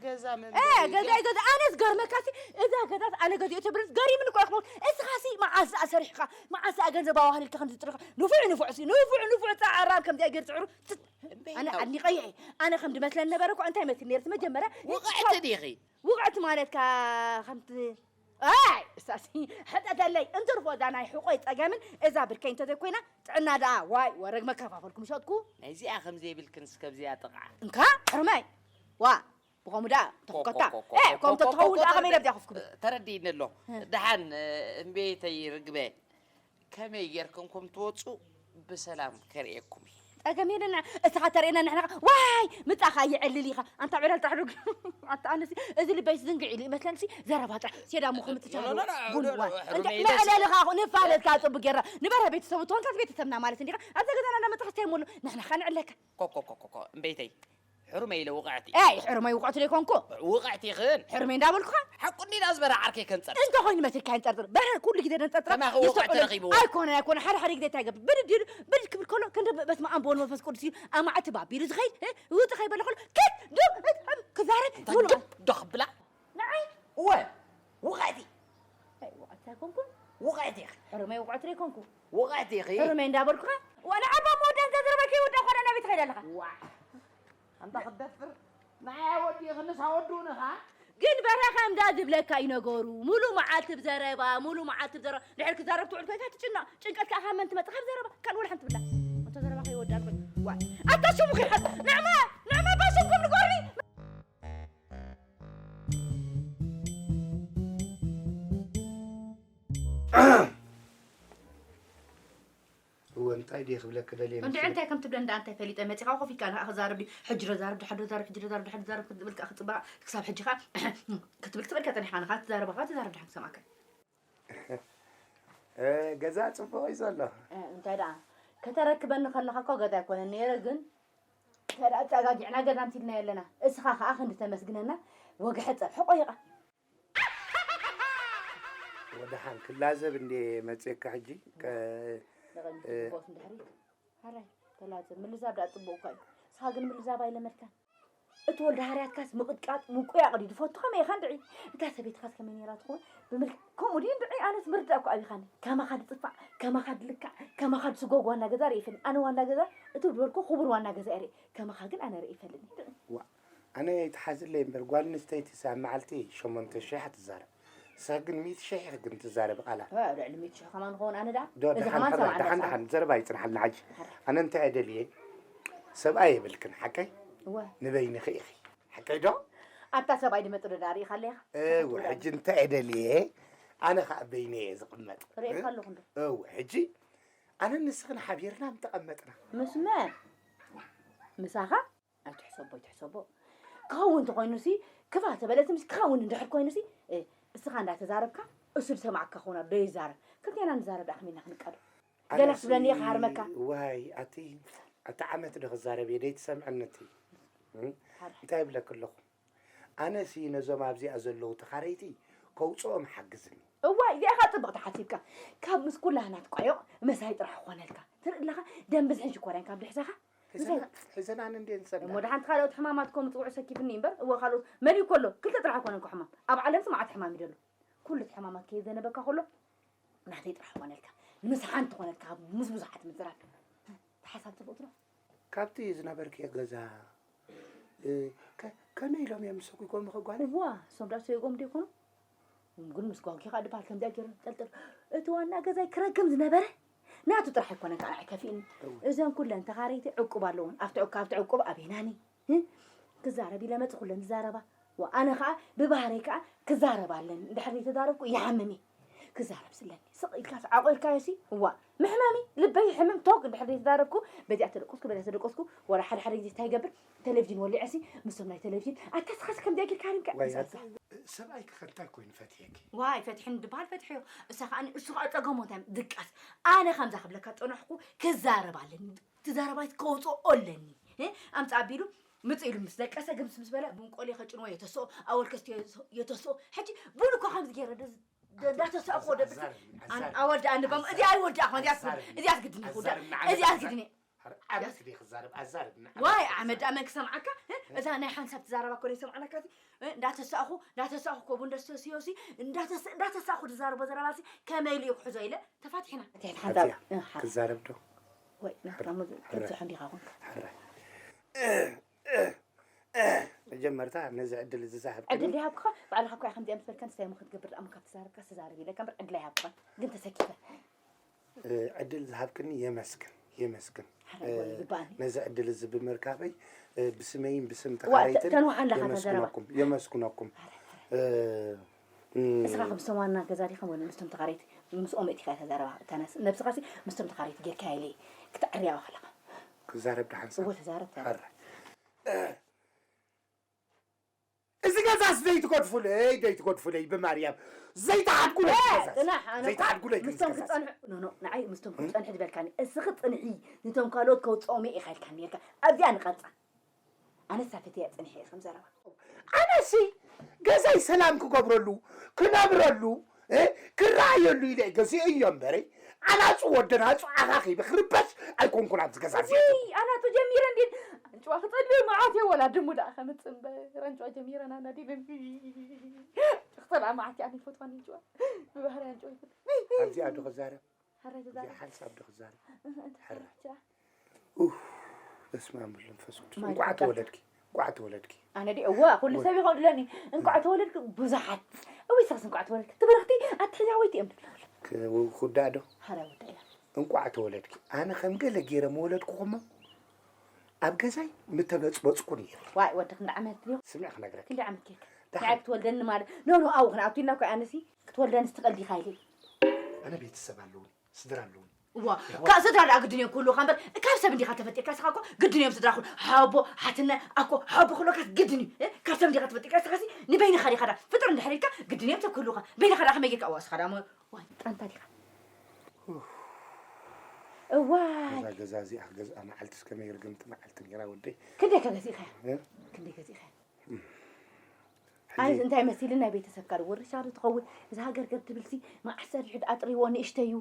ገዛ መንበሪ ገዛ ገዛ ኣነስ ገርመካሲ እዛ ገዛስ ኣነ ገዚኦ ተብለስ ገሪምኒ እኮ ይኽሞት እስኻሲ መዓስ ደኣ ሰሪሕካ መዓስ ደኣ ገንዘብ ኣዋህሊልካ ከምዚ ጥርኻ ንፉዕ ንፉዕ ሲ ንፉዕ ንፉዕ ፃዕራም ከምዚኣ ገይር ፅዕሩ ኣነ ኣድኒቐዮ እየ ኣነ ከም ድመስለኒ ነበረ እኮ እንታይ መስል ነርሲ መጀመርያ ውቕዕቲ ዲኺ ውቕዕቲ ማለትካ ከምቲ ኣይ እሳሲ ሕጠተለይ እንትርፎ እዛ ናይ ሕቆይ ፀገምን እዛ ብርከይ እንተዘይኮይና ጥዕና ደኣ ዋይ ወረግ መከፋፈልኩም ሸጥኩ ናይዚኣ ከም ዘይብልክን እስከብዚኣ ጥቕዓ እንካ ሕርመይ ዋ ብኸምኡ ደኣ ተፍከታ ከም ተትኸውን ደኣ ከመይ ለብዚኣ ኮፍ ክብል ተረዲእኒ ኣሎ ደሓን እምቤተይ ርግበ ከመይ ጌርክን ከም ትወፁ ብሰላም ከርእየኩም እዩ ጸገም የለና። እስኻ ተርእየና ንሕና ከ-፣ ዋይ! ምጻኻ ይዕልል ኢኻ። ኣንታ ዕላል ጥራሕ ዶ-፣ ኣታ ኣነሲ እዚ ልበይ ዝንግዕ ኢሉ ይመስለንሲ ዘረባ ጥራሕ። ሴዳ እሞ ከምትቻሉ ኖ፣ ኖ፣ ኖ፣ ቡን ኖ፣ ኖ፣ ዋ። ሕሩመይ እንተ ኢለሲ። መዕለልኻ ንፋለጥካ ጽቡቅ ጌርና። ንበረ ቤተሰቡ ትኾንካስ ቤተሰብና ማለት እንዲኻ። ኣብዛ ገዛና እንዳመጣኻ ስታይ ሞሉ ንሕና ኸ ንዕለካ። ኮ፣ ኮ፣ ኮ፣ ኮ፣ ኮ፣ እምበይተይ። ሕሩመይ ኢለ ውቕዕቲ። ኣይ፣ ሕሩመይ ውቕዕቲ ዘይኮንኩ። ውቕዕቲ ይኽን። ሕሩመይ እንዳበልኩኻ። ሓቁ እንዲና ዝበረ ዓርከይ ከንጸር። እንተ ኾይኑ መሲልካ ይንጸርጽር። በረ ኩሉ ግዜ ነንጸርጽር። ከማኺ ውቕዕቲ ይስዕሉ። ረኺብዎ። ኣይኮነን፣ ኣይኮነን። ሓደ ሓደ ግዜ እንታይ ይገብር? ብድድ ኢሉ፣ ብድድ ክብል ከሎ፣ ክንዲ በስመ ኣብ ወወልድ ወመንፈስ ቅዱስ እዩ። ኣማዕቲ ባቢሉ ዝኸይድ፣ እ፣ ውጥ ከይበለ ከሎ፣ ክት፣ ዱ፣ እ፣ እ፣ ክዛረብ፣ እንታይ ሙሉ ዶ፣ ዶ ክብላ? ንዓይ? እወ፣ ውቕዕቲ። ኣይ፣ ውቕዕቲ ኣይኮንኩን። ውቕዕቲ ኢኺ። ሕሩመይ ውቕዕቲ ዘይኮንኩ። ውቕዕቲ ኢኺ። ሕሩመይ እንዳበልኩኻ፣ ዋላ ዓባ መወዳእታ ዘረባይ ከይወዳእኩ ዋላ ናበይ ትኸይድ ኣለኻ? ዋ። ኣንታ ክትደፍር፣ ንዓይ ኣወዲእኺ፣ ንሳ ወዱእንኻ። ግን በረኸ እንዳ ዝብለካ እዩ ነገሩ። ሙሉ መዓልቲ ብዘረባ፣ ሙሉ መዓልቲ ብዘረባ። ድሕሪ ክዛረብ ትውዕል ኮይንካ ትጭነቕ። ጭንቀት ከኣ ካብ መን ትመጽእ? ካብ ዘረባ። ካልእ ወላ ሓንቲ ትብላ። እንተ ዘረባ ከይወዳእኩ። ዋ። ኣታ ሽሙ ከይሓት። ንዕማ፣ ንዕማ ባሽምኩም ንገሩኒ። እወ፣ እንታይ ድየ ክብለኪ ደልየ እንድዒ መሰለኪ? እንታይ ከም ትብለ እንዳ እንታይ ፈሊጠ መጺኻ ኮፍ ኢልካ ንዓ ክዛረብ ድዩ? ሕጂ ዶ ዛረብ፣ ድሓር ዶ ዛረብ፣ ሕጂ ዶ ዛረብ፣ ድሓር ዶ ዛረብ ክትብል ከኣ ክትጽባእ ክሳብ ሕጂ ከኣ ክትብል ክትብል ከኣ ጸኒሕካ ንኻ ትዛረብ ከኣ ትዛረብ ድሓን ክሰምዓካ። እ፣ ገዛ ጽቡቕ እዩ ዘሎ። እ፣ እንታይ ደኣ ከተረክበኒ ከለኻ እኮ ገዛ ኣይኮነን ነይረ፣ ግን እንታይ ደኣ ኣጸጋጊዕና ገዛ ኣምሲልና ኣለና። እስኻ ከኣ ክንዲ ተመስግነና ወግሐ ጸብሒ ቆይቓ። ወደሓን ክላዘብ እንዴ መጽየካ ሕጂ? ከ-፣ ንቕድሚት እ፣ ትግቦስ ንድሕሪት። ሓራይ፣ ተላዘብ። ምልዛብ ደኣ ጽቡቕ እኳ እዩ። ንስኻ ግን ምልዛብ ኣይለመድካን። እቲ ወልደ ሃርያትካስ ምቕጥቃጥ፣ ምቁያቕ ድዩ ዝፈቱ? ከመይ ኢኻ እንድዒ? እታ ሰበይትኻስ ከመይ ነይራ ትኸውን? ብምልክ-፣ ከምኡ ድዩ እንድዒ? ኣነስ ምርዳእ እኮ ኣቢኻኒ። ከማኻ ድጽፋዕ፣ ከማኻ ድልካዕ፣ ከማኻ ድስጎግ ዋና ገዛ ርእየ ይፈልኒ። ኣነ ዋና ገዛ እቲ ዝበልኩ ክቡር ዋና ገዛ እየ ርእየ። ከማኻ ግን ኣነ ርእየ ይፈልኒ። ዋ፣ ኣነ ይትሓዝለይ እምበር፣ ጓል ኣንስተይቲ ኣብ መዓልቲ ሸሞንተ ሽሕ ትዛረብ። ንሳ ግን ሚእቲ ሽሕ ኢኺ ግን ትዛረቢ ቃላት። እ፣ ልዕሊ ሚእቲ ሽሕ ከማን ክኸውን ኣነ ደኣ? ዶ፣ እዚ ደሓን፣ ከማን ሕራይ፣ ሰማዕና ደሓን፣ ሰማዕና። ደሓን፣ ዘረባ ኣይጽንሓልና ሕጂ። ሕራይ። ኣነ እንታይ እየ ደልየ? ሰብኣይ የብልክን፣ ሓቀይ? እወ። ንበይንኺ ኢኺ። ሓቀይ ዶ? ኣታ ሰብኣይ ድመጽእ ዶ ዳኣ ርኢኻ ኣለኻ? እወ፣ ሕጂ እንታይ እየ ደልየ? ኣነ ኸኣ በይነይ እየ ዝቕመጥ። ርኤካ ኣለኹ እንዶ። እወ፣ ሕጂ ኣነን ንስኽን ሓቢርና ምተቐመጥና። ምስ መን? ምሳኻ? ኣይትሕሰቦ፣ ኣይትሕሰቦ። ክኸውን እንተኾይኑሲ፣ ክፋእ ተበለሲ፣ ምስ ክኸውን እንድሕር ኮይኑሲ፣ እ፣ እስኻ እንዳተዛረብካ፣ እሱ ዝሰማዓካ ክኸውን ኣሎ፣ ዶ ይዛረብ? ክልቴና ንዛረብ ደኣ ከመይ ኢልና ክንቃዶ? ገለ ኣነሲ፣ ክትብለኒ እየ ክሃርመካ። ዋይ፣ ኣቲ፣ ኣቲ ዓመት ዶ ክዛረብ እየ፣ ደይትሰምዕኒ እቲ? እም? ሓራይ። እንታይ ይብለኪ ኣለኹ? ኣነሲ ነዞም ኣብዚኣ ዘለዉ ተኻረይቲ ከውፅኦም ሓግዝኒ። እዋይ፣ እዚኣ ኸኣ ጽብቕቲ ሓሲብካ። ካብ ምስ ኩላህና ትቋዮቕ መሳይ ጥራሕ ክኾነልካ። ትርኢ ኣለኻ፣ ደም ብዝሕን ሽኮርያን ካብ ድሕሰኻ፣ ሒዘና፣ ሒዘናን እንዴ ንሰዳ? እሞ ደሓንቲ ካልኦት ሕማማት ከም ዝጽውዑ ሰኪፍኒ እምበር፣ እወ፣ ካልኦት መሊኡ ከሎ፣ ክልተ ጥራሕ ኣይኮነን እኮ ሕማም። ኣብ ዓለምሲ መዓት ሕማም እዩ ዘሎ። ኩሉ እቲ ሕማማት ከየዘነበካ ከሎ፣ ናተይ ጥራሕ ኮነልካ። ምስ ሓንቲ ኮነልካ፣ ምስ ብዙሓት ምዝራብ። ተሓሳብ ጽቡቕ ትብሎ? ካብቲ ዝነበርክዮ ገዛ፣ እ፣ ከ-፣ ከመይ ኢሎም እዮም ዝሰጉጎምኺ ጓለይ? እዋ፣ እሶም ደኣ ሰጉጎም ዶ ይኾኑ? ግን ምስ ጓጉኻ ድበሃል ከምዚኣ ገይሩ ጠልጠል። እቲ ዋና ገዛይ ክረግም ዝነበረ ናቱ ጥራሕ ኣይኮነን፣ ከዓ ንዓይ ከፊእኒ። እወ። እዘን ኩለን ተኻረይቲ ዕቁብ ኣለውን። ኣብቲ ዕቁ-፣ ካብቲ ዕቁብ ኣበይናኒ? እ? ክዛረብ ኢለ መጽእ ኩለን ዝዛረባ። ወኣነ ከዓ ብባህረይ ከዓ ክዛረብ ኣለኒ። እንድሕር ዘይተዛረብኩ ይሓምም እየ። ክዛረብ ስለኒ። ስቕ ኢልካ ዓቑልካዮ ሲ? እዋ፣ ምሕማሚ፣ ልበይ ይሕምም። ቶግ እንድሕር ዘይተዛረብኩ፣ በዚኣ ተደቆስኩ፣ በዚኣ ተደቆስኩ፣ ወላ ሓደ ሓደ ግዜ እንታይ ይገብር? ቴሌቪዥን ወሊዐ ሲ፣ ምስቶም ናይ ቴሌቪዥን፣ ኣታ ስኻስ ከምዚኣ ጌርካ ሃሪምካ? ዋይ፣ እዛ፣ ኣታ እዛ። ሰብኣይኪ ከ እንታይ ኮይኑ ፈትየኪ? ዋይ፣ ፈትሕኒ ድበሃል ፈትሐዮ። እሳ ከኣ፣ እሱ ከኣ ጸገሙ እንታይ ድቃስ። ኣነ ከምዛ ክብለካ ጸናሕኩ፣ ክዛረብ ኣለኒ። ትዛረባይት ከውፅኦ ኣለኒ። እ? ኣምፃ ኣቢሉ ምፅ ኢሉ ምስ ደቀሰ ግምስ ምስ በለ ብንቆሌ ከጭንዎ የተስኦ፣ ኣወል ከስትዮ የተስኦ። ሕጂ ቡን እኮ ከምዚ ገይረ ደ-፣ ደ-፣ እንዳተሳእኩ ወደ ብልቲ ኣዛርብ፣ ኣን-፣ ኣዛርብ። ኣወል ደኣ ንበም፣ እዚ ኣይወዳእኹ፣ እዚኣስ፣ ኣዛርብ፣ እዚኣስ ግድን ይኹዳ። ኣዛርብ ንዓመት እዚኣስ ግድን እየ። ኣረ፣ ዓመት ዲኺ ክዛረብ፣ ኣዛርብ ንዓመት ዋይ ክዛረብ። ዓመት ኣመን ክሰምዓካ፣ እ? እዛ ናይ ሓንሳብ ትዛረባ እኮ ዘይሰምዓናካ፣ እ? እንዳተሳእኹ፣ እንዳተሳእኹ ኮቡ እንደስተስዮሲ፣ እንዳተስ-፣ እንዳተሳእኹ ዝዛረቦ ዘረባሲ ከመይ ኢሉ እዩ ክሕዞ ኢለ ተፋቲሕና። እቲ ሓንሳብ፣ ኣዚያ እ፣ ሓ-፣ ክዛረብ ዶ? ወይ፣ ናትካ ሕረ፣ ሙዝ-፣ ሕረ፣ ክትብጽሖ እንዲኻ ኮንካ። ሕረ። መጀመርታ ነዚ ዕድል እዚ ዝሃብክኒ ዕድል ይሃብኩኻ፣ ባዕልኻ እኮ ኢኻ ከምዚኣ ምስ በልካ፣ ንስታይ እሞ ክትገብር ደኣ እሞ ካብ ትዛረብካ፣ ትዛረብ ኢለካ እምበር ዕድል ኣይሃብኩኻን። ግን ተሰኪፈ። እ፣ ዕድል ዝሃብክኒ የመስግን፣ የመስግን። ሓራይ እ፣ ይግባኣኒ። ነዚ ዕድል እዚ ብምርካበይ፣ እ፣ ብስመይን ብስም ዋ፣ ተ-፣ ተኻረይትን ተንውሓ ኣለኻ እታ ዘረባ። የመስግነኩም፣ የመስግነኩም። ሓራይ፣ ሓራይ። እ፣ እም፣ እስኻ ከምስቶም ዋና ገዛ ዲኻ ወይ ምስቶም ተኻረይቲ? ምስኦም እቲኻ እታ ዘረባ። እታ ነስ-፣ ነብስኻሲ ምስቶም ተኻረይቲ ጌርካያ ኢለ ክትዕርያ ከለኻ። ክዛረብ ደሓን እወ፣ ተዛረብ፣ ተዛረብ። ሕራይ። እዚ ገዛስ ዘይትገድፉለይ፣ ዘይትገድፉለይ ብማርያም። ዘይትሓድጉለይ፣ እ፣ እዚ ገዛስ። ጽናሕ፣ ኣነ እኮ ዘይትሓድጉለይ ግን ምስቶም እዚ ገዛስ። ክጸንሑ፣ ኖ፣ ኖ፣ ንዓይ ምስቶም እም? ክጸንሑ ዝበልካኒ። እስኺ ጽንሒ፣ ንቶም ካልኦት ከውጽኦም እየ ኢኻ ኢልካኒ ነርካ። ኣብዚኣ ንቐጻ። ኣነስ ኣፈትያ ጽንሒ እየ ከም ዘረባ። ኣነሲ ገዛይ ሰላም ክገብረሉ፣ ክነብረሉ፣ እ፣ ክረኣየሉ ኢለ ገዚኦ እዮ እምበረይ። ኣናጹ ወደን ኣጹ ዓኻኺበ ክርበሽ ኣይኮንኩን ኣብዚ ገዛ እዚ። ውይ፣ ኣናቱ ጀሚረ እንዲ ኣንጭዋ ክጸልእ መዓት እየ ወላ ድሙ ደኣ ከምጽእ እምበር ኣንጭዋ ጀሚረን ኣናዲበን። ክጸልኣ መዓት እየ ኣነ ይፈትዋ ኣንጭዋ። ብባህሪ ኣንጭዋ ይፈትዋ። ኣብዚኣ ዶ ክዛረብ? ሓራይ እዚኣ ተዛረብ። ሓንሳብ ዶ ክዛረብ? እህ፣ እንታይ ሕራይ። ሓራይ? ኡፍ፣ በስመ ኣብ ወወልድ ወመንፈስ ቅዱስ። ማይ እንቋዕ ተወለድኪ፣ እንቋዕ ተወለድኪ። ኣነ ድየ? እወ፣ ኩሉ እወ። ሰብ ይኸውድለኒ። እንቋዕ ተወለድኪ ብዙሓት። እውይ፣ ሰኽስ እንቋዕ ተወለድኪ። ትበረኽቲ ኣትሕያወይቲ እዮም ትብላ። ክ-፣ ክውዳእ ዶ? ሓራይ ወዳ እያ። እንቋዕ ተወለድኪ። ኣነ ከም ገለ ገይረ ምወለድኩኹሞ ኣብ ገዛይ ምተበጽበጽኩ ነይረ። ዋይ፣ ወዲ ክንዲ ዓመት ድዩ? ስምዒ ክነግረኪ። ክንዲ ዓመት ጌርካ? ደሓን። ንዓይ ክትወልደኒ ማለት? ኖ፣ ኖ፣ ኣብኡ ክንኣቱ ኢልና እኮ ኣነሲ ክትወልደንስ ትቐልዲ ኢኻ ኢለ። ኣነ ቤተሰብ ኣለውኒ፣ ስድራ ኣለውኒ። እዋ፣ የሕዋት ካብ ስድራ ደኣ ግድን እዮም ክህልውኻ እምበር፣ ካብ ሰብ እንዲኻ ተፈጢርካ፣ ንስኻ እኮ ግድን እዮም ስድራ ክህሉ-፣ ሓቦ፣ ሓትነ፣ ኣኮ፣ ሓቦ ክህልወካስ ግድን እዩ። እ? ካብ ሰብ እንዲኻ ተፈጢርካ፣ ንስኻሲ ንበይንኻ ዲኻ ደኣ ፍጡር እንድሕር ኢልካ፣ ግድን እዮም ሰብ ክህልውኻ። በይንኻ ደኣ ከመይ ጌርካ? እዋ፣ ንስኻ ደኣ እሞ፣ ዋይ፣ ጣንታ ዲኻ? ኡፍ። እዋይ። እዛ ገዛ እዚኣ ክገዝኣ መዓልትስ ከመይ ርግምቲ መዓልቲ ነይራ ወደይ። ክንደይ ከ ገዚእኻያ? እ? ክንደይ ገዚእኻያ? ኣይ፣ ሕጂ እንታይ መሲልን ናይ ቤተሰብካ ዶ ወርሻ ዶ ትኸውን? እዛ ሃገር ገር ትብልሲ መዓስ ሰሪሑ ኣጥሪዎ ንእሽተይ እዩ።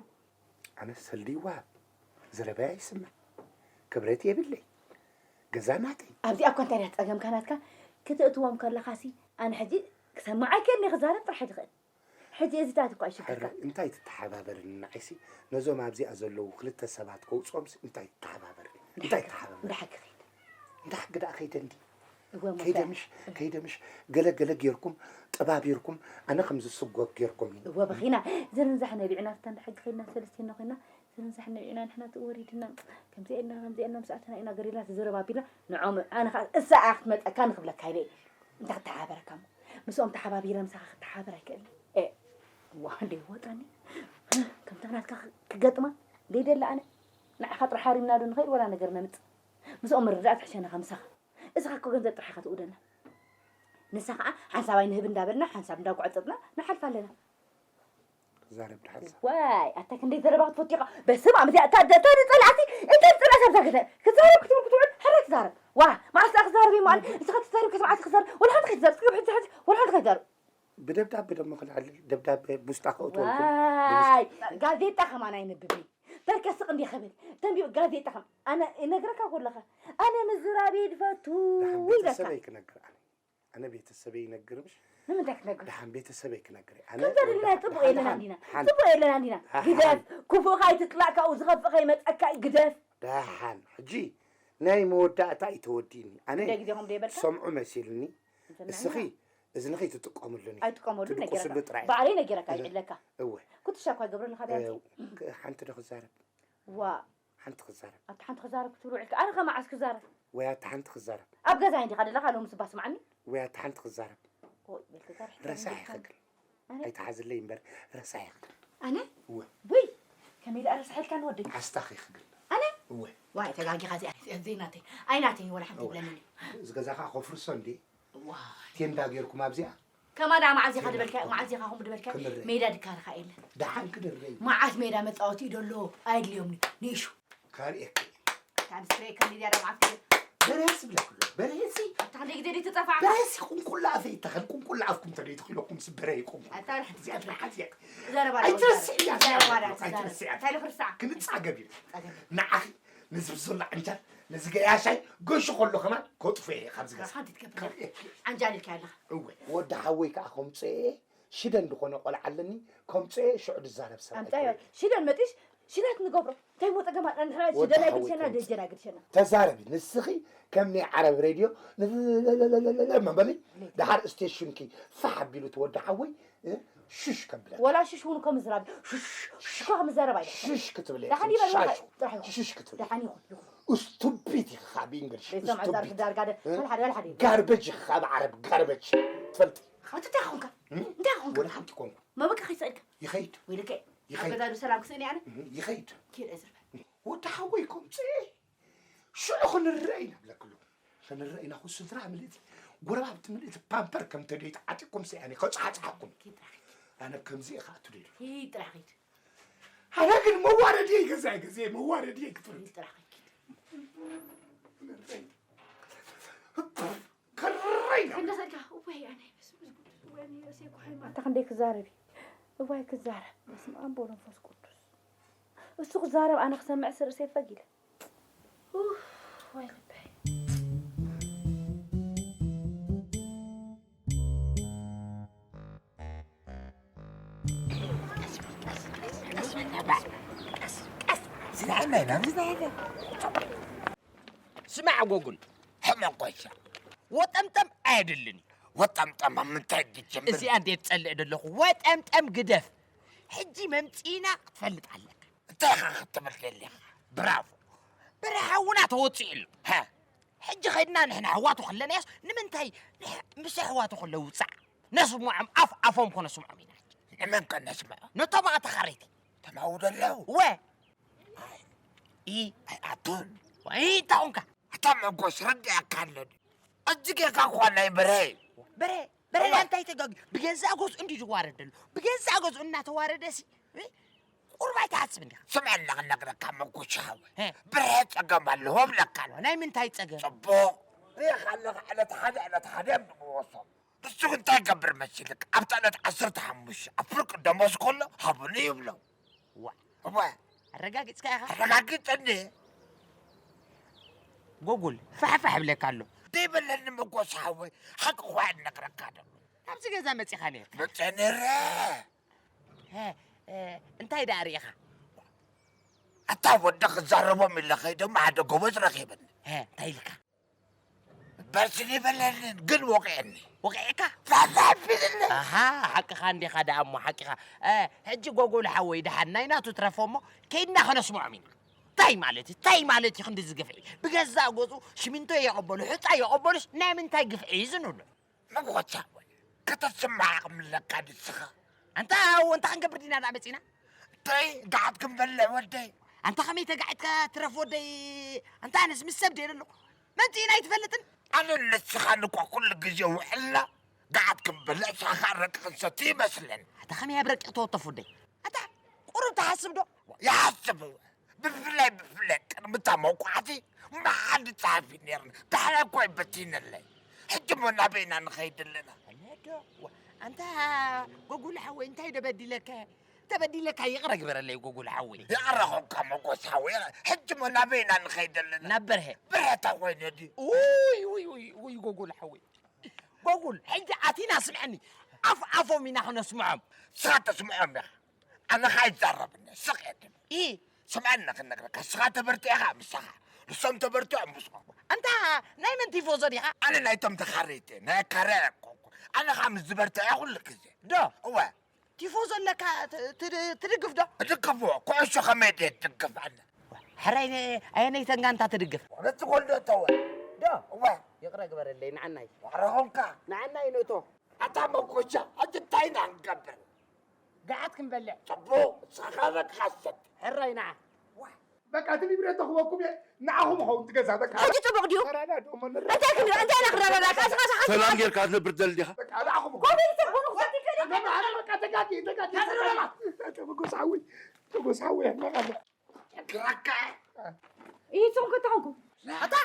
ኣነ ሰልዲ ይወሃብ፣ ዘረባይ ኣይስማዕ፣ ክብረት የብለይ፣ ገዛ ናተይ። ኣብዚኣ እኳ እንታይ ድያ ጸገምካ ናትካ? ክትእትዎም ከለኻሲ ኣነ ሕጂ ክሰምዕ ኣይክእልን እየ፣ ክዛረብ ጥራሕ እየ ዝኽእል። ሕጂ እዚታት እኳ ይሽግርካ። ሕራይ፣ እንታይ ትተሓባበርኒ ንዓይሲ? ነዞም ኣብዚኣ ዘለዉ ክልተ ሰባት ከውጽኦምሲ እንታይ ትተሓባበርኒ? እንታይ ትተሓባበርኒ? እንዳ ሓቂ ኸይድ። እንዳ ሓቂ ደኣ ከይደ እንዲ። እወ፣ እሞ ከይደ እንታይ? ምሽ፣ ከይደ ምሽ፣ ገለ ገለ ጌርኩም፣ ጠባቢርኩም፣ ኣነ ከም ዝስጎግ ጌርኩምኒ። እወ፣ በኺና፣ ዝርንዛሕ ነቢዕና፣ ኣብታ እንዳ ሓቂ ኸይድና፣ ሰለስቴና ኾይና፣ ዝርንዛሕ ነቢዕና፣ ንሕና ትኡ ወሪድና፣ ከምዚ ኢልና፣ ከምዚ ኢልና፣ ምስ ኣተና ኢና ገሪርና፣ ተዘረባቢልና፣ ንዖም፣ ኣነ ኸኣ፣ እሳ እያ ክትመጸካ ንኽብለካ ኢለ እየ። እንታይ ክተሓባበረካ እሞ? ምስኦም ተሓባቢረ ምሳኻ ክተሓባበር ኣይክእልን። ኤ፣ እዋ፣ እንደ ይወጣኒ። ከምታ ናትካ ክ-፣ ክገጥማ ደይደለ ኣነ። ንዓኻ ጥራሕ ሃሪምና ዶ ንኸይድ ወላ ነገር ነምጽእ? ምስኦም ምርዳእ ትሕሸና ካብ ምሳኻ። እስኻ እኮ ገንዘብ ጥራሕ ኢኻ ትእውደና። ንሳ ኸዓ ሓንሳብ ኣይንህብ እንዳበልና፣ ሓንሳብ እንዳጓዕጸጽና ንሓልፍ ኣለና። ክዛረብ ድሓን። ዋይ፣ ኣታ ክንደይ ዘረባ ክትፈቱ ኢኻ። በስመ ኣብ፣ እዚኣ እታ፣ እታ ዝጸልኣሲ፣ እታ ዝጸልኣሲ ኣብዛ ገዛ ክትዛረብ ክትብል ክትውዕል፣ ሕራይ ትዛረብ። ዋ፣ መዓስ ደኣ ክዛረብ እዩ ማለት? ንስኻ ትዛረብ፣ ከስምዓሲ ክዛረብ፣ ወላ ሓንቲ ከይትዛረብ፣ ጽግብ ሕጂ፣ ሕጂ፣ ወላ ሓንቲ ከይትዛረብ። ብደብዳቤ ደሞ ክልዕል፣ ደብዳቤ ቡስጣ ከእትወልኩም። ዋይ፣ ጋዜጣ ከማን ኣይነብብን። በርከ ስቕ እንዲ ክብል፣ ተንቢኡ ጋዜጣ ከም-፣ ኣነ ይነግረካ ከለኻ፣ ኣነ ምዝራብ እየ ዝፈቱ ደሓን ይብለካ። ቤተሰበይ ክነግር ኣነ። ኣነ ቤተሰበይ ይነግር ምሽ? ንምንታይ ክትነግር? ደሓን ቤተሰበይ ክነግር እየ። ኣነ ከምዛ ደሊና ወዲ ጥቡቕ ሓ-፣ የለና ደሓን፣ እንዲና። ደሓን። ጥቡቕ የለና እንዲና። ደሓን። ግደፍ፣ ክፉእኻ ኣይትጥላእ፣ ካብኡ ዝኸፍእ ከይመጸካ እዩ፣ ግደፍ። ደሓን። ሕጂ ናይ መወዳእታ እዩ ተወዲእኒ። ኣነ ክንደይ ግዜ ከምኡ ደይበልካ? ሰምዑ መሲልኒ። እንተ እስኺ ንሕና እዝንኺ ትጥቀምሉኒ። ኣይጥቀመሉ ትድቅስሉ ነጊረካ። ጥራይ። ባዕለይ ነጊረካ እህ። ይዕለካ። እወ። ኩትሻ እኳ ይገብረልካ እ፣ ቢያንስ። ክ-፣ ሓንቲ ዶ ክዛረብ? ዋ። ሓንቲ ክዛረብ። ኣብቲ ሓንቲ ክዛረብ ክትብሉ ውዒልካ። ኣነ ከ መዓስ ክዛረብ? ወይ ኣብቲ ሓንቲ ክዛረብ። ኣብ ገዛይ እንዲኻ ዘለኻ ሎምስ እባ ስምዓኒ። ወይ ኣብቲ ሓንቲ ክዛረብ። ኦይ፣ በል ተዛረብ። ረሳሕ ኢኺ ግን። ኣነ? ኣይትሓዝለይ እምበር ረሳሕ ኢኺ ግን። ኣነ? እወ። ውይ፣ ከመይ ደኣ ረሳሕ ኢልካኒ ወደይ? ዓስታኺ ኢኺ ግን። ኣነ? እወ። ዋይ፣ ተጋጊኻ እዚኣ፣ እዚኣ ዘይናተይ። ኣይናተይ ወላ ሓንቲ እወ። ይብለኒ። እዚ ገዛኻ ከፍርሶ እንዴ? ዋይ። ቴንዳ ጌርኩም ኣብዚኣ? ከማ ደኣ መዓዝ ኢኻ ቴንዳ ድበልካ፣ ጌርኩም። መዓዝ ኢኻ ከምኡ ድበልካ? ክንርኢ። ሜዳ ድካርኻ የለን። ደሓን ክንርኢ። መዓት ሜዳ መጻወቲ እዩ ደሎ፣ ኣየድልዮምኒ። ንእሹ። ካርኤክ። ታን ስትሬ ከሚድያ ደኣ መዓት ጊዜ። በርሄስ ብለኩ። በርሄሲ። ኣታ ክንደይ ግዜ ድዩ ትጠፋዕ? በርሄሲ ቁንቁላ ኣፈይ ይተኸል፣ ቁንቁላ ኣፍኩም ተደይ ትኽኢለኩም ስ በርሄ ይቁንቁላ። ኣታ ንሕቲ እዚኣ ትረሓት እዚኣ። ዘረባ ዶ ኣይትረስዕ እያ፣ ዘረባ ዶ ኣይትረስዕ እያ። እንታይ ኢለ ክርስዓ? ክንጻገብ እዩ። ጸገም። ንዓኺ፣ ነዚ ብዘሎ ዓንጃል፣ ነዚ ገያሻይ ገሹ ከሎ ከማን ከጥፎ እየ ካብዚ ገዛ። ሓንቲ ትገብር። ካብ እየ። ዓንጃል ኢልካ ኣለኻ። እወ። ወዲ ሓወይ ከኣ ከምጽኦ እየ፣ ሽደን ዝኾነ ቆልዓ ኣለኒ፣ ከምጽኦ እየ፣ ሽዑ ድዛረብ ሰብ ኣምጻዮ። ኣይኮነን። ሽደን መጢሽ፣ ሽደት ንገብሮ። እንታይ ሞ ጸገም ኣላ? ንሕና ወዲ ሽደን ሓወይ ኣይግድሸና፣ ከምጽኦ። ደጀን ኣይግድሸና። ተዛረቢ፣ ንስኺ ከም ናይ ዓረብ ሬድዮ መበሊ፣ ደሓር ስቴሽንኪ ፋሕ ኣቢሉ እቲ ወዲ ሓወይ፣ እ፣ ሽሽ ከብለካ። ወላ ሽሽ እውን ከም ዝራብ፣ ሽሽ፣ ሽሽ ከም ዝዛረብ ኣይደፍርን። ሽሽ ክትብል እየ። ደሓን ይበል፣ ሻሽ። ጥራሕ ይኹን። ሽሽ ክትብል። ደሓን ይኹን፣ ይኹን። ስቱፒድ ኢኻ ብእንግሊሽ። ቤተሰብ ኣዛር ስቱፒድ። ዳርጋ ደ-፣ እ? ሓደ፣ ሓደ፣ ሓደ። ጋርበጅ ኢኻ ብዓረብ፣ ጋርበጅ። ትፈልጥ? ኣቲ እንታይ ኾንካ? እ? እንታይ ኾንካ? ወላ ሓንቲ ኮንኩ። መበቃ ከይትሰእልካ? ይኸይድ። ወይለከ፣ ይኸይድ። ኣብ ገዛ ዶ ሰላም ክስእን እየ ኣነ? እ፣ ይኸይድ። ኪድ እዝር በል። ወዲ ሓወይ ከምጽእ። ሽዑ ክንረአ ኢና ብለክሉ። ክንረአ ኢና፣ ኩ ስድራ ምልእቲ፣ ጎረባብቲ ምልእቲ ፓምፐር ከም ተደይ ተዓጢቕኩም ስያኒ ከጻሕጻሕኩም። ኣነ ከምዚ ኢኻ ኣትደይዱ። ኣነ ግን መዋረድየይ ገዛይ ገዜ መዋረድየይ ክትፈልጥ። ከረይ ነው። እንደሰጋ ወይ ኣነ በስመ አብ ወወልድ ወመንፈስ ቅዱስ። ኣታ ክንደይ ክዛረብ እዩ? እዋይ ክዛረብ። በስመ አብ ወወልድ ወመንፈስ ቅዱስ። እሱ ክዛረብ ኣነ ክሰምዕ ስር ርእሰይ ፈጊለ። ኡፍ፣ ወይ ልበይ። ስማዕ ጎጉል፣ ሕመቆሻ ወጠምጠም ኣየድልን እዩ። ወጠምጠም ኣብ ምንታይ ትጅምር? እዚኣ እንዴት ጸልእ ደለኹ? ወጠምጠም ግደፍ። ሕጂ መምጺና ክትፈልጥ ኣለካ። እንታይ ኢኻ ክትብል ደሊኻ? ብራቮ። በርሀ ሓውና ተወጺኡ ኣሎ። ሃ? ሕጂ ኸድና ንሕና ኣሕዋቱ ከለናዮስ ንምንታይ ንሕ-፣ ምስ ኣሕዋቱ ከለዉ ውጻዕ? ነስምዖም፣ ኣፍ ኣፎም ኮ ነስምዖም ኢና። ንመን ከ ነስምዖ? ነቶም ኣተኻረይቲ። ተማው ደለዉ? ወ። ኣይ፣ ኢ። ኣይ፣ ኣቱን። ወይ፣ እንታይ ኾንካ? ኣታ መጎስ ረዲኣካ ኣሎ ድዩ? እጅጌካ እኳ ናይ በርሀ እዩ። በርሀ፣ በርሀ እዋ። እንታይ ተጋጊ? ብገዛእ ገዝኡ እንዲዩ ዝዋረድ ዘሎ። ብገዛእ ገዝኡ እናተዋረደ ሲ፣ እ? ቁሩብ ኣይትሓስብ እንዲኻ? ስምዐኒ ክነግረካ መጎስ ሓወይ። ሄ። በርሀ ጸገም ኣለዎ እብለካ ኣለኹ። ናይ ምንታይ ጸገም? ጽቡቕ። ሪኢኻ ኣለኻ ዕለት ሓደ፣ ዕለት ሓደ እዮም ዝወሶም። ንሱ ግን እንታይ ይገብር መሲልክ? ኣብታ ዕለት ዓሰርተ ሓሙሽተ ኣብ ፍርቂ ደሞዝ ከሎ ሃቡኒ ይብሎ። ዋ። እወ። ኣረጋጊጽካ ኢኻ? ኣረጋጊጸ እንዴ? ጎጉል፣ ፋሕፋሕ እብለካ ኣሎ። ደይበለኒ መጎስ ሓወይ፣ ሓቂ እኳ እነግረካ ደሎ። ናብዚ ገዛ መጺኻ ነይርካ? መጸ ነይረ። ሀ፣ እ፣ እንታይ ደኣ ርኢኻ? ኣታ ወዲ ክዛረቦም ኢለ ከይደ እሞ ሓደ ጎበዝ ረኺበኒ። ሀ፣ እንታይ ኢልካ? በስኒ በለንን ግን ወቂዕኒ። ወቂዕካ? ፋፋፊልኒ። ኣሃ፣ ሓቅኻ እንዲኻ ደኣ እሞ፣ ሓቂኻ። እ፣ ሕጂ ጎጎል ሓወይ ደሓን ናይ ናቱ ትረፎ እሞ፣ ከይድና ከነስምዖም ኢና። ታይ ማለት እዩ? ታይ ማለት እዩ ክንድዚ ግፍዒ? ብገዛእ ገዝኡ ሽሚንቶ የቐበሉ፣ ሑጻ የቐበሉስ ናይ ምንታይ ግፍዒ እዩ ዝንብሎ? መጎቻ ወይ ከተስምዓ ክምለካ ንስኻ። ኣንታ፣ እንታይ ክንገብር ዲና ደኣ መጺና? እንታይ ገዓት ክንበልዕ ወደይ? ኣንታ ከመይ ተጋዒትካ ትረፍ ወደይ? ኣንታ ኣነስ ምስ ሰብ ድየ ዘለኹ? መጺእና ኣይትፈልጥን? ኣነ ንስኻን እኳ ኩሉ ግዜ ውዕልና ገዓት ክንበልዕ ንስኻ ከኣ ረቂ ክንሰቲ ይመስለኒ። ኣታ ከመይ ኣብ ረቂ ክተወተፍ ወደይ? ኣታ ቁሩብ ትሓስብ ዶ? ይሓስብ። ብፍላይ ብፍላይ ቅድሚ እታ መውቃዕቲ መዓልቲ ጸሓፊ ነይርኒ። ዳሕራይ እኳ ይበቲነለይ። ሕጂ እሞ ናበይ ኢና ንኸይድ ኣለና? ኣለዶ። ዋ፣ ኣንታ ጎጉል ሓወይ እንታይ ዶ በዲለካ? ተበዲለካ ይቕረ ግበረለይ ጎጉል ሓወይ። ይቕረ ኾንካ መጎስ ሓወይ። ሕጂ እሞ ናበይ ኢና ንኸይድ ኣለና? ናብ በርሀ። በርሀ እንታይ ኮይኑ ድዩ? ውይ፣ ውይ፣ ውይ፣ ውይ ጎጉል ሓወይ። ጎጉል፣ ሕጂ ኣቲና ስምዐኒ። ኣፍ ኣፎም ኢና ክነስምዖም። ንስኻ ተስምዖም ኢኻ። ኣነ ኸኣ ኣይዛረብን እየ፣ ስቕ እየ ትብል። ኢ። ስምዐኒ ክነግረካ፣ ንስኻ ተበርቲዕኻ ምሳኻ፣ ንሶም ተበርቲዖም ምስኻ። ኣንታ ናይ መን ቲፎዞ ዲኻ? ኣነ ናይቶም ተኻረይቲ እየ፣ ናይ ኣካራይ ኣይኮንኩን። ኣነ ኸኣ ምስ ዝበርትዕ እየ ኩሉ ግዜ። ዶ? እወ። ቲፎዞ ኣለካ ት-፣ ት-፣ ትድግፍ ዶ? እድግፍ እወ፣ ኩዕሾ ከመይ ድየ ትድግፍ ኣነ? ሕራይ ነ-፣ ኣየነይተን ጋንታ ትድግፍ? ነቲ ጎልዶ እተወ። ዶ? እወ። ይቕረ ግበረለይ፣ ንዓናይ። ዋዕረ ኾንካ። ንዓናይ ነቶ። ኣታ መጎቻ፣ ሕጂ እንታይ ኢና ክንገብር? ገዓት ክንበልዕ። ጽቡቕ፣ ንስኻ በቃ ሰቲ። ሕራይ ንዓ። በቃ እቲ ሊብሬቶ ክበኩም እየ፣ ንዓኹም ኸውን እቲ ገዛ በቃ። ሕጂ ጽቡቕ ድዩ? ተራዳድኡ እሞ ንረዳዳእ። እንታይ ክንብል፣ እንታይ ኢና ክንረዳዳእ? ካስኻ፣ ካስኻ፣ ሰላም ጌርካ ክትነብር ትደሊ ዲኻ? በቃ ንዓኹም። ኮሜዲ ሰብ ሆኖ ክሰቲ ይኽእል እዩ። ኣነ፣ ኣነ በቃ ተጋጊ፣ ተጋጊ። ተጎስ ሓዊ፣ ተጎስ ሓዊ፣ ሕመቕ ኣሎ። ችግር ኣካ። ይህ ጽምኩ ተኾንኩ። ኣታ፣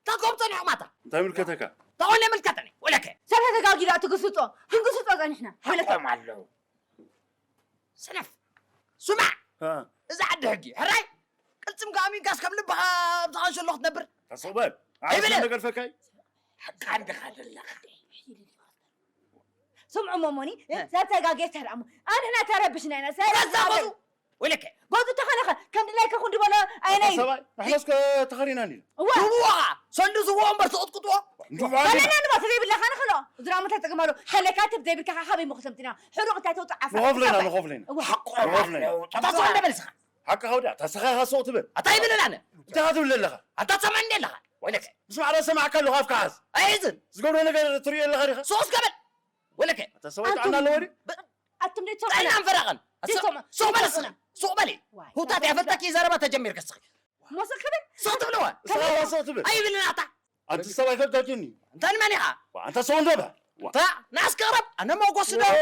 ተጎም ጸኒሖም ኣታ። እንታይ ምልከተካ? ተኾነ ምልከተኒ፣ ወለከ። ሰብ ተጋጊ ደኣ ትግስጾ፣ ክንግስጾ ጸኒሕና፣ ወለከ። ሓቆም ኣለዉ። ሰነፍ፣ ስማዕ፣ እ። እዛ ዓዲ ሕጊ፣ ሕራይ፣ ቅልጽም ከኣ ሚንካስ ከም ልብኻ ኣብ ዝኸንሸሎ ክትነብር። ተስቕ በል፣ ኣይበለ። ኣነ ዝገድፈካ እዩ። ሓቃ እንዲኻ ዘለኻ። ስምዑ ሞሞኒ፣ እ። ሰብ ተጋጌ ተርኣሙ። ኣንሕና ተረብሽና ኢና፣ ሰብ ተጋጌ። ወይለከ። ጎቱ ተኸነኸ፣ ከም ድላይከ ኩን ድበሎ፣ ኣይናይ። ኣታ ሰብኣይ፣ ንሕናስ ከ ተኸሪና እንዲና። እዋ። እዋ፣ ሰንዱ ዝዎ እምበር ትቕጥቅጥዎ። እንዱ ባዕልና። ባዕልና ንባቶ ዘይብላኻ ንኽሎ። ዝራሙ ተጠቅመሉ። ሓለካ ተብ ዘይብልካ ካበይ ምኹ ሰምቲና። ሕሩቕ እንታይ ተውፅእ ዓፋ። ንኸፍለና፣ ንኸፍለና። እዋ። ሓቆ ንኸፍለና። ተሰው እንደበልስኻ። ሓቂ ኸውዳ፣ ተስኻ ኸ ሱቕ ትብል። ኣታ ይብልላነ። እንታይ ኸ ትብል ኣለኻ? ኣታ ትሰምዕ እንደ ኣለኻ? ወይለከ። ምስ ማዕረ ሰማዕካ ኣለኹ፣ ኣፍካ ሓዝ። ኣይዝን። ዝገብሮ ነገር ትርእዮ ኣለኻ ዲኻ? ሱቕስ ገበል። ወይለከ። ኣታ ሰብኣይ ኣንቱም ጥዕና ኣለዎ ድዩ? ብ-፣ ኣቱም ደይ ትሰምዑና? ጥዕናን ፈረቐን። ደይ ትሰምዑ-፣ ሱቕ በል ደይ እስኻ። ትሰምዑና? ሱቕ በል። ዋይ፣ ሁታት ዳቦ ያፈልጠኪ ዘረባ ተጀሚርከ እስኺ። ሞስቕ ክብል? ስቕ ትብልዋ? ስቕ ትብል? ኣይብልን ኣታ። ኣንቲ ሰብኣይ ከጋግኒ። እንታይ ንመን ኢኻ? ዋ፣ ኣንታ ሰው እንዶ በል። ዋ። ኣንታ ንኣስከረብ፣ ኣነ ሞጎስ ዶ? ዋ።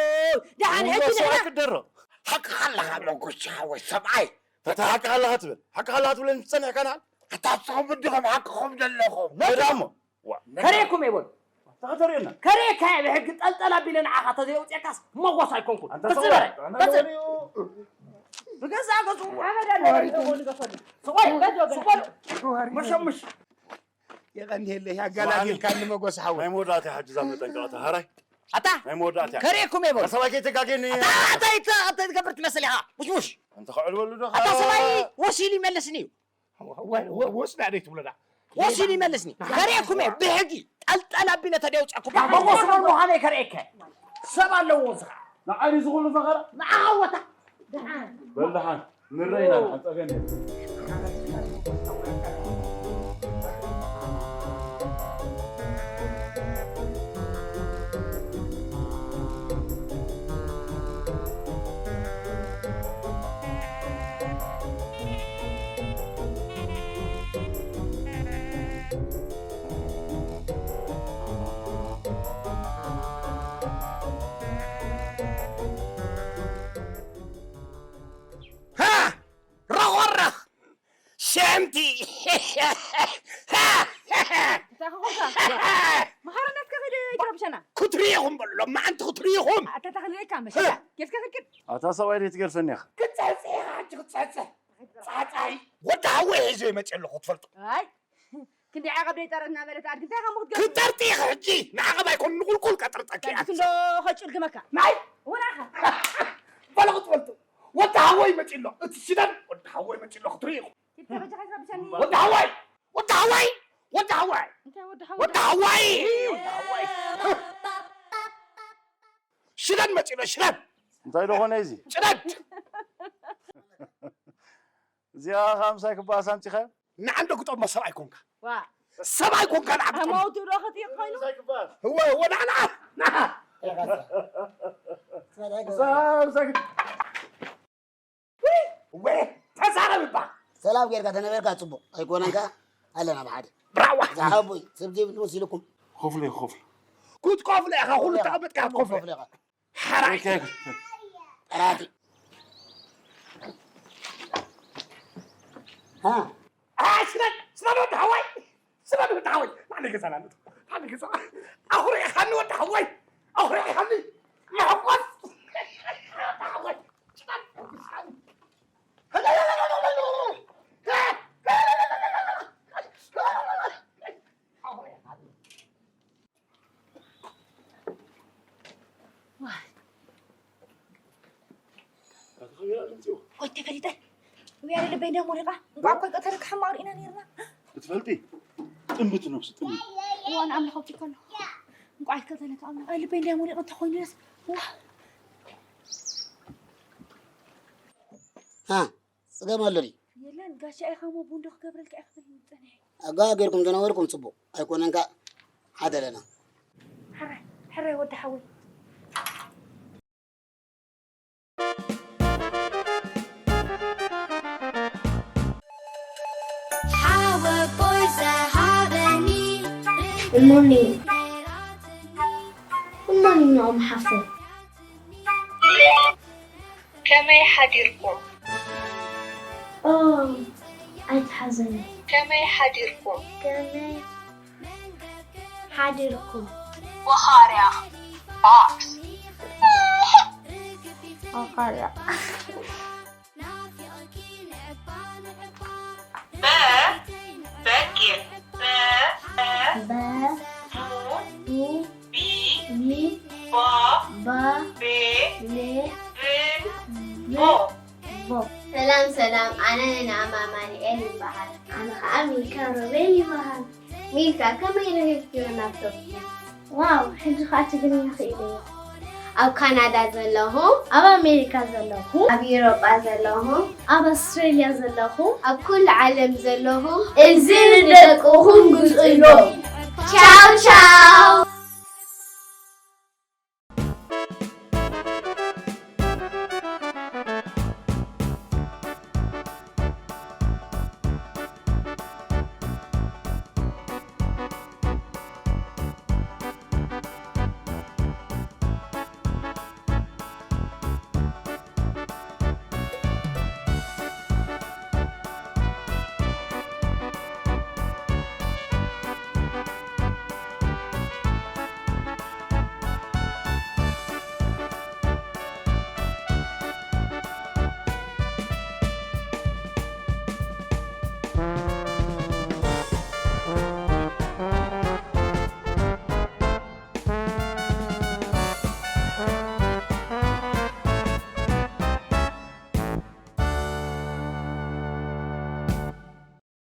ደሓን ሕጂ ንሕና ክትደርብ። ሓቅኻ ኣለኻ ሞጎስ ሓወይ ሰብኣይ። ኣታ ሓቅኻ ኣለኻ ትብል። ሓቅኻ ኣለኻ ትብለኒ ትጸንሕ ካና? ኣታ ንስኹም እንዲኹም ሓቅኹም ዘለኹም። ነዳ እሞ። ዋ። ከሬኩም ይበል። ተኸተሪና። ከሬካ ብሕጊ ጠልጠል ኣቢለ ንዓኻ ተዘይውፅየካስ ሞጎስ ኣይኮንኩን። ኣንታ ክፅበረ፣ ሰው። ክፅበረ። ብገዛ ገጹ ኣበዳ ወሪቱ። ንገፈሉ። ስቆይ፣ ስቆይ። ወሪቱ። መሸምሽ። የቐንየለይ፣ ኣጋላጊልካኒ ሞጎስ ሓወይ። ናይ መወዳእታ እያ ሕጂ እዛ መጠንቀቕታ፣ ሃራይ። ኣታ፣ ናይ መወዳእታ እያ። ከርእየኩም እየ በሉ። ሰብኣይ ከይተጋግየኒ። ኣታ፣ ኣታ፣ ኣታ፣ ኣታ ትገብር ትመስል ኢኻ። ሙሽሙሽ። ኣንተ ክዕል በሉ ዶ ኣታ፣ ኸ-? ሰብኣይ ወሲሉ ይመልስኒ እዩ። ወ-፣ ወ-፣ ወ-፣ ወስዳ ደይ ትብለና። ወሲሉ ይመልስኒ። ከርእየኩም እየ፣ ብሕጊ ጠልጠል ኣቢለ ተደውፀኩም። ሞጎስ መን ምዃነይ ከርእየካ። ሰብ ኣለዎ እዚ ኸዓ። ንዓይ ዝኹሉ ፈኸራ? ንዓኻ ወታ። በል ደሓን፣ ንረኢና፣ ደሓን ጸገም የለን። ሃ! ረኾረኽ! ሸምቲ! እንታይ ከኾንካ? መሓርነትካ ከይደ ኣይትረብሸና። ክትርኢ ኢኹም በሉ፣ ሎማዓንቲ ክትርኢ ኢኹም። ኣታ ተኽልካ መሸላ፣ ኬፍካ ክልክል። ኣታ ሰብኣይ ደይ ትገርፈኒ ኢኻ። ክትጸሕጽሕ ኢኻ ሕጂ ክትጸሕጽሕ። ጻጻይ። ወዲ ሓወይ ሒዞ ይመጽእ ኣለኹ ትፈልጡ። ኣይ፣ ክንደይ ዓቐብ ደይ ጠረ እናበለት ኣድጊ እንታይ ከም ክትገብር? ክትጠርጢ ኢኺ ሕጂ። ንዓቐብ ኣይኮን ንቁልቁል ቀጥርጠኪ እያ። ክንዶ ኸጭልግመካ። ናይ? ወላኻ። በሉ ክትፈልጡ። ወዲ ሓወይ መጺእ ኣሎ። እቲ ሽደን ወዲ ሓወይ መጺእ ኣሎ ክትርኢ ኢኹም። ወዲ ሓዋይ! ወዲ ሓዋይ! ወዲ ሓዋይ! እንታይ ወዲ ሓዋይ? ወዲ ሓዋይ! ወዲ ሓዋይ! ሽደን መጺኡ፣ ሽደን! እንታይ ዶ ኾነ እዚ? ሽደን! እዚኣ ኸኣ ምሳይ ክበኣስ ኣምጺኻዮ? ንዓንዶ ግጦሞ ሰብኣይ ኮንካ። ዋ። ሰብኣይ ኮንካ ንዓንዶ ግጦሞ። ኣማውትኡ ዶ ኸጥይቕ ኮይኑ? ምሳይ ክበኣስ። እወ፣ እወ፣ ንዓ፣ ንዓ፣ ንዓ። ምሳይ፣ ምሳይ ክበኣስ። ወይ፣ ተዛረብ እባ። ሰላም ጌርካ ተነበርካ ጽቡቕ። ኣይኮነን ከኣ ኣለና ብሓደ። ብራዋ። ዝሓቡይ፣ ሰብ ዘይብሉ መሲልኩም። ኮፍለ፣ ኮፍለ። ክትኮፍለ ኢኻ፣ ኩሉ ተቐመጥካ ክትኮፍለ። ኮፍለ ኢኻ። ሓራይ። ኦኬ። ጥራቲ። ሃ? ኣይ፣ ስበል፣ ስበል ወዲ ሓወይ። ስበል ወዲ ሓወይ። ናዕሊ ገዛ ናሉ። ናዕሊ ገዛ። ኣኹሪዕኻኒ ወዲ ሓወይ። ኣኹሪዕኻኒ። መሕቆስ። ወዲ ሓወይ። ቆይ ተፈሊጠ። ውያለ ልበይ እንዲያ ሞሪቓ። እንቋዕ እኮ ይቀተለካ ሕማቕ ርኢና ነይርና። ክትፈልጢ? ጥንብቲ ነብሱ ጥንብቲ። እዋን ኣምላኽ ኣብቲ ከሎ። እንቋዕ ይከተለካ ኣምላኽ። ኣይ ልበይ እንዲያ ሞሪቓ እንተኾይኑስ። ዋ። ሃ፣ ጽገም ኣሎ ድዩ? የለን፣ ጋሻ ኢኻ እሞ ቡን ዶ ክገብረልካ ኢኻ ክትብል ጸኒሐ። ኣጋ ጌርኩም ተነበርኩም ጽቡቕ። ኣይኮነን ከኣ ሓደ ኣለና። ሕራይ፣ ሕራይ ወዲ ሓወይ። ሓወቦይ ዝሃበኒ እሞኒ፣ እሞኒ ንኦም ሓፎ። ከመይ ሓዲርኩም? ኦ፣ ኣይትሓዘኒ። ከመይ ሓዲርኩም? ከመይ ሓዲርኩም? ወኻርያ፣ box። ወኻርያ። በ፣ በጊዕ። በ፣ በ፣ በ፣ ቡ፣ ቡ፣ ቢ፣ ቢ፣ ቦ፣ ቦ፣ ቤ፣ ቤ፣ ብ፣ ብ፣ ቦ። ቦ። ሰላም ሰላም፣ ኣነ ንኣም ኣማኑኤል ይበሃል። ኣነ ኸኣ ሚልካ ሮቤል ይበሃል። ሚልካ፣ ከመይ ረኺብክዮ ናብቶም? ዋው፣ ሕጂ ኸኣ ትግርኛ ኽኢለዮ። ኣብ ካናዳ ዘለኹም፣ ኣብ ኣሜሪካ ዘለኹም፣ ኣብ ኤውሮጳ ዘለኹም፣ ኣብ ኣውስትራልያ ዘለኹም፣ ኣብ ኩሉ ዓለም ዘለኹም፣ እዚ ንደቅኹም ግዝእሎም። ቻው ቻው።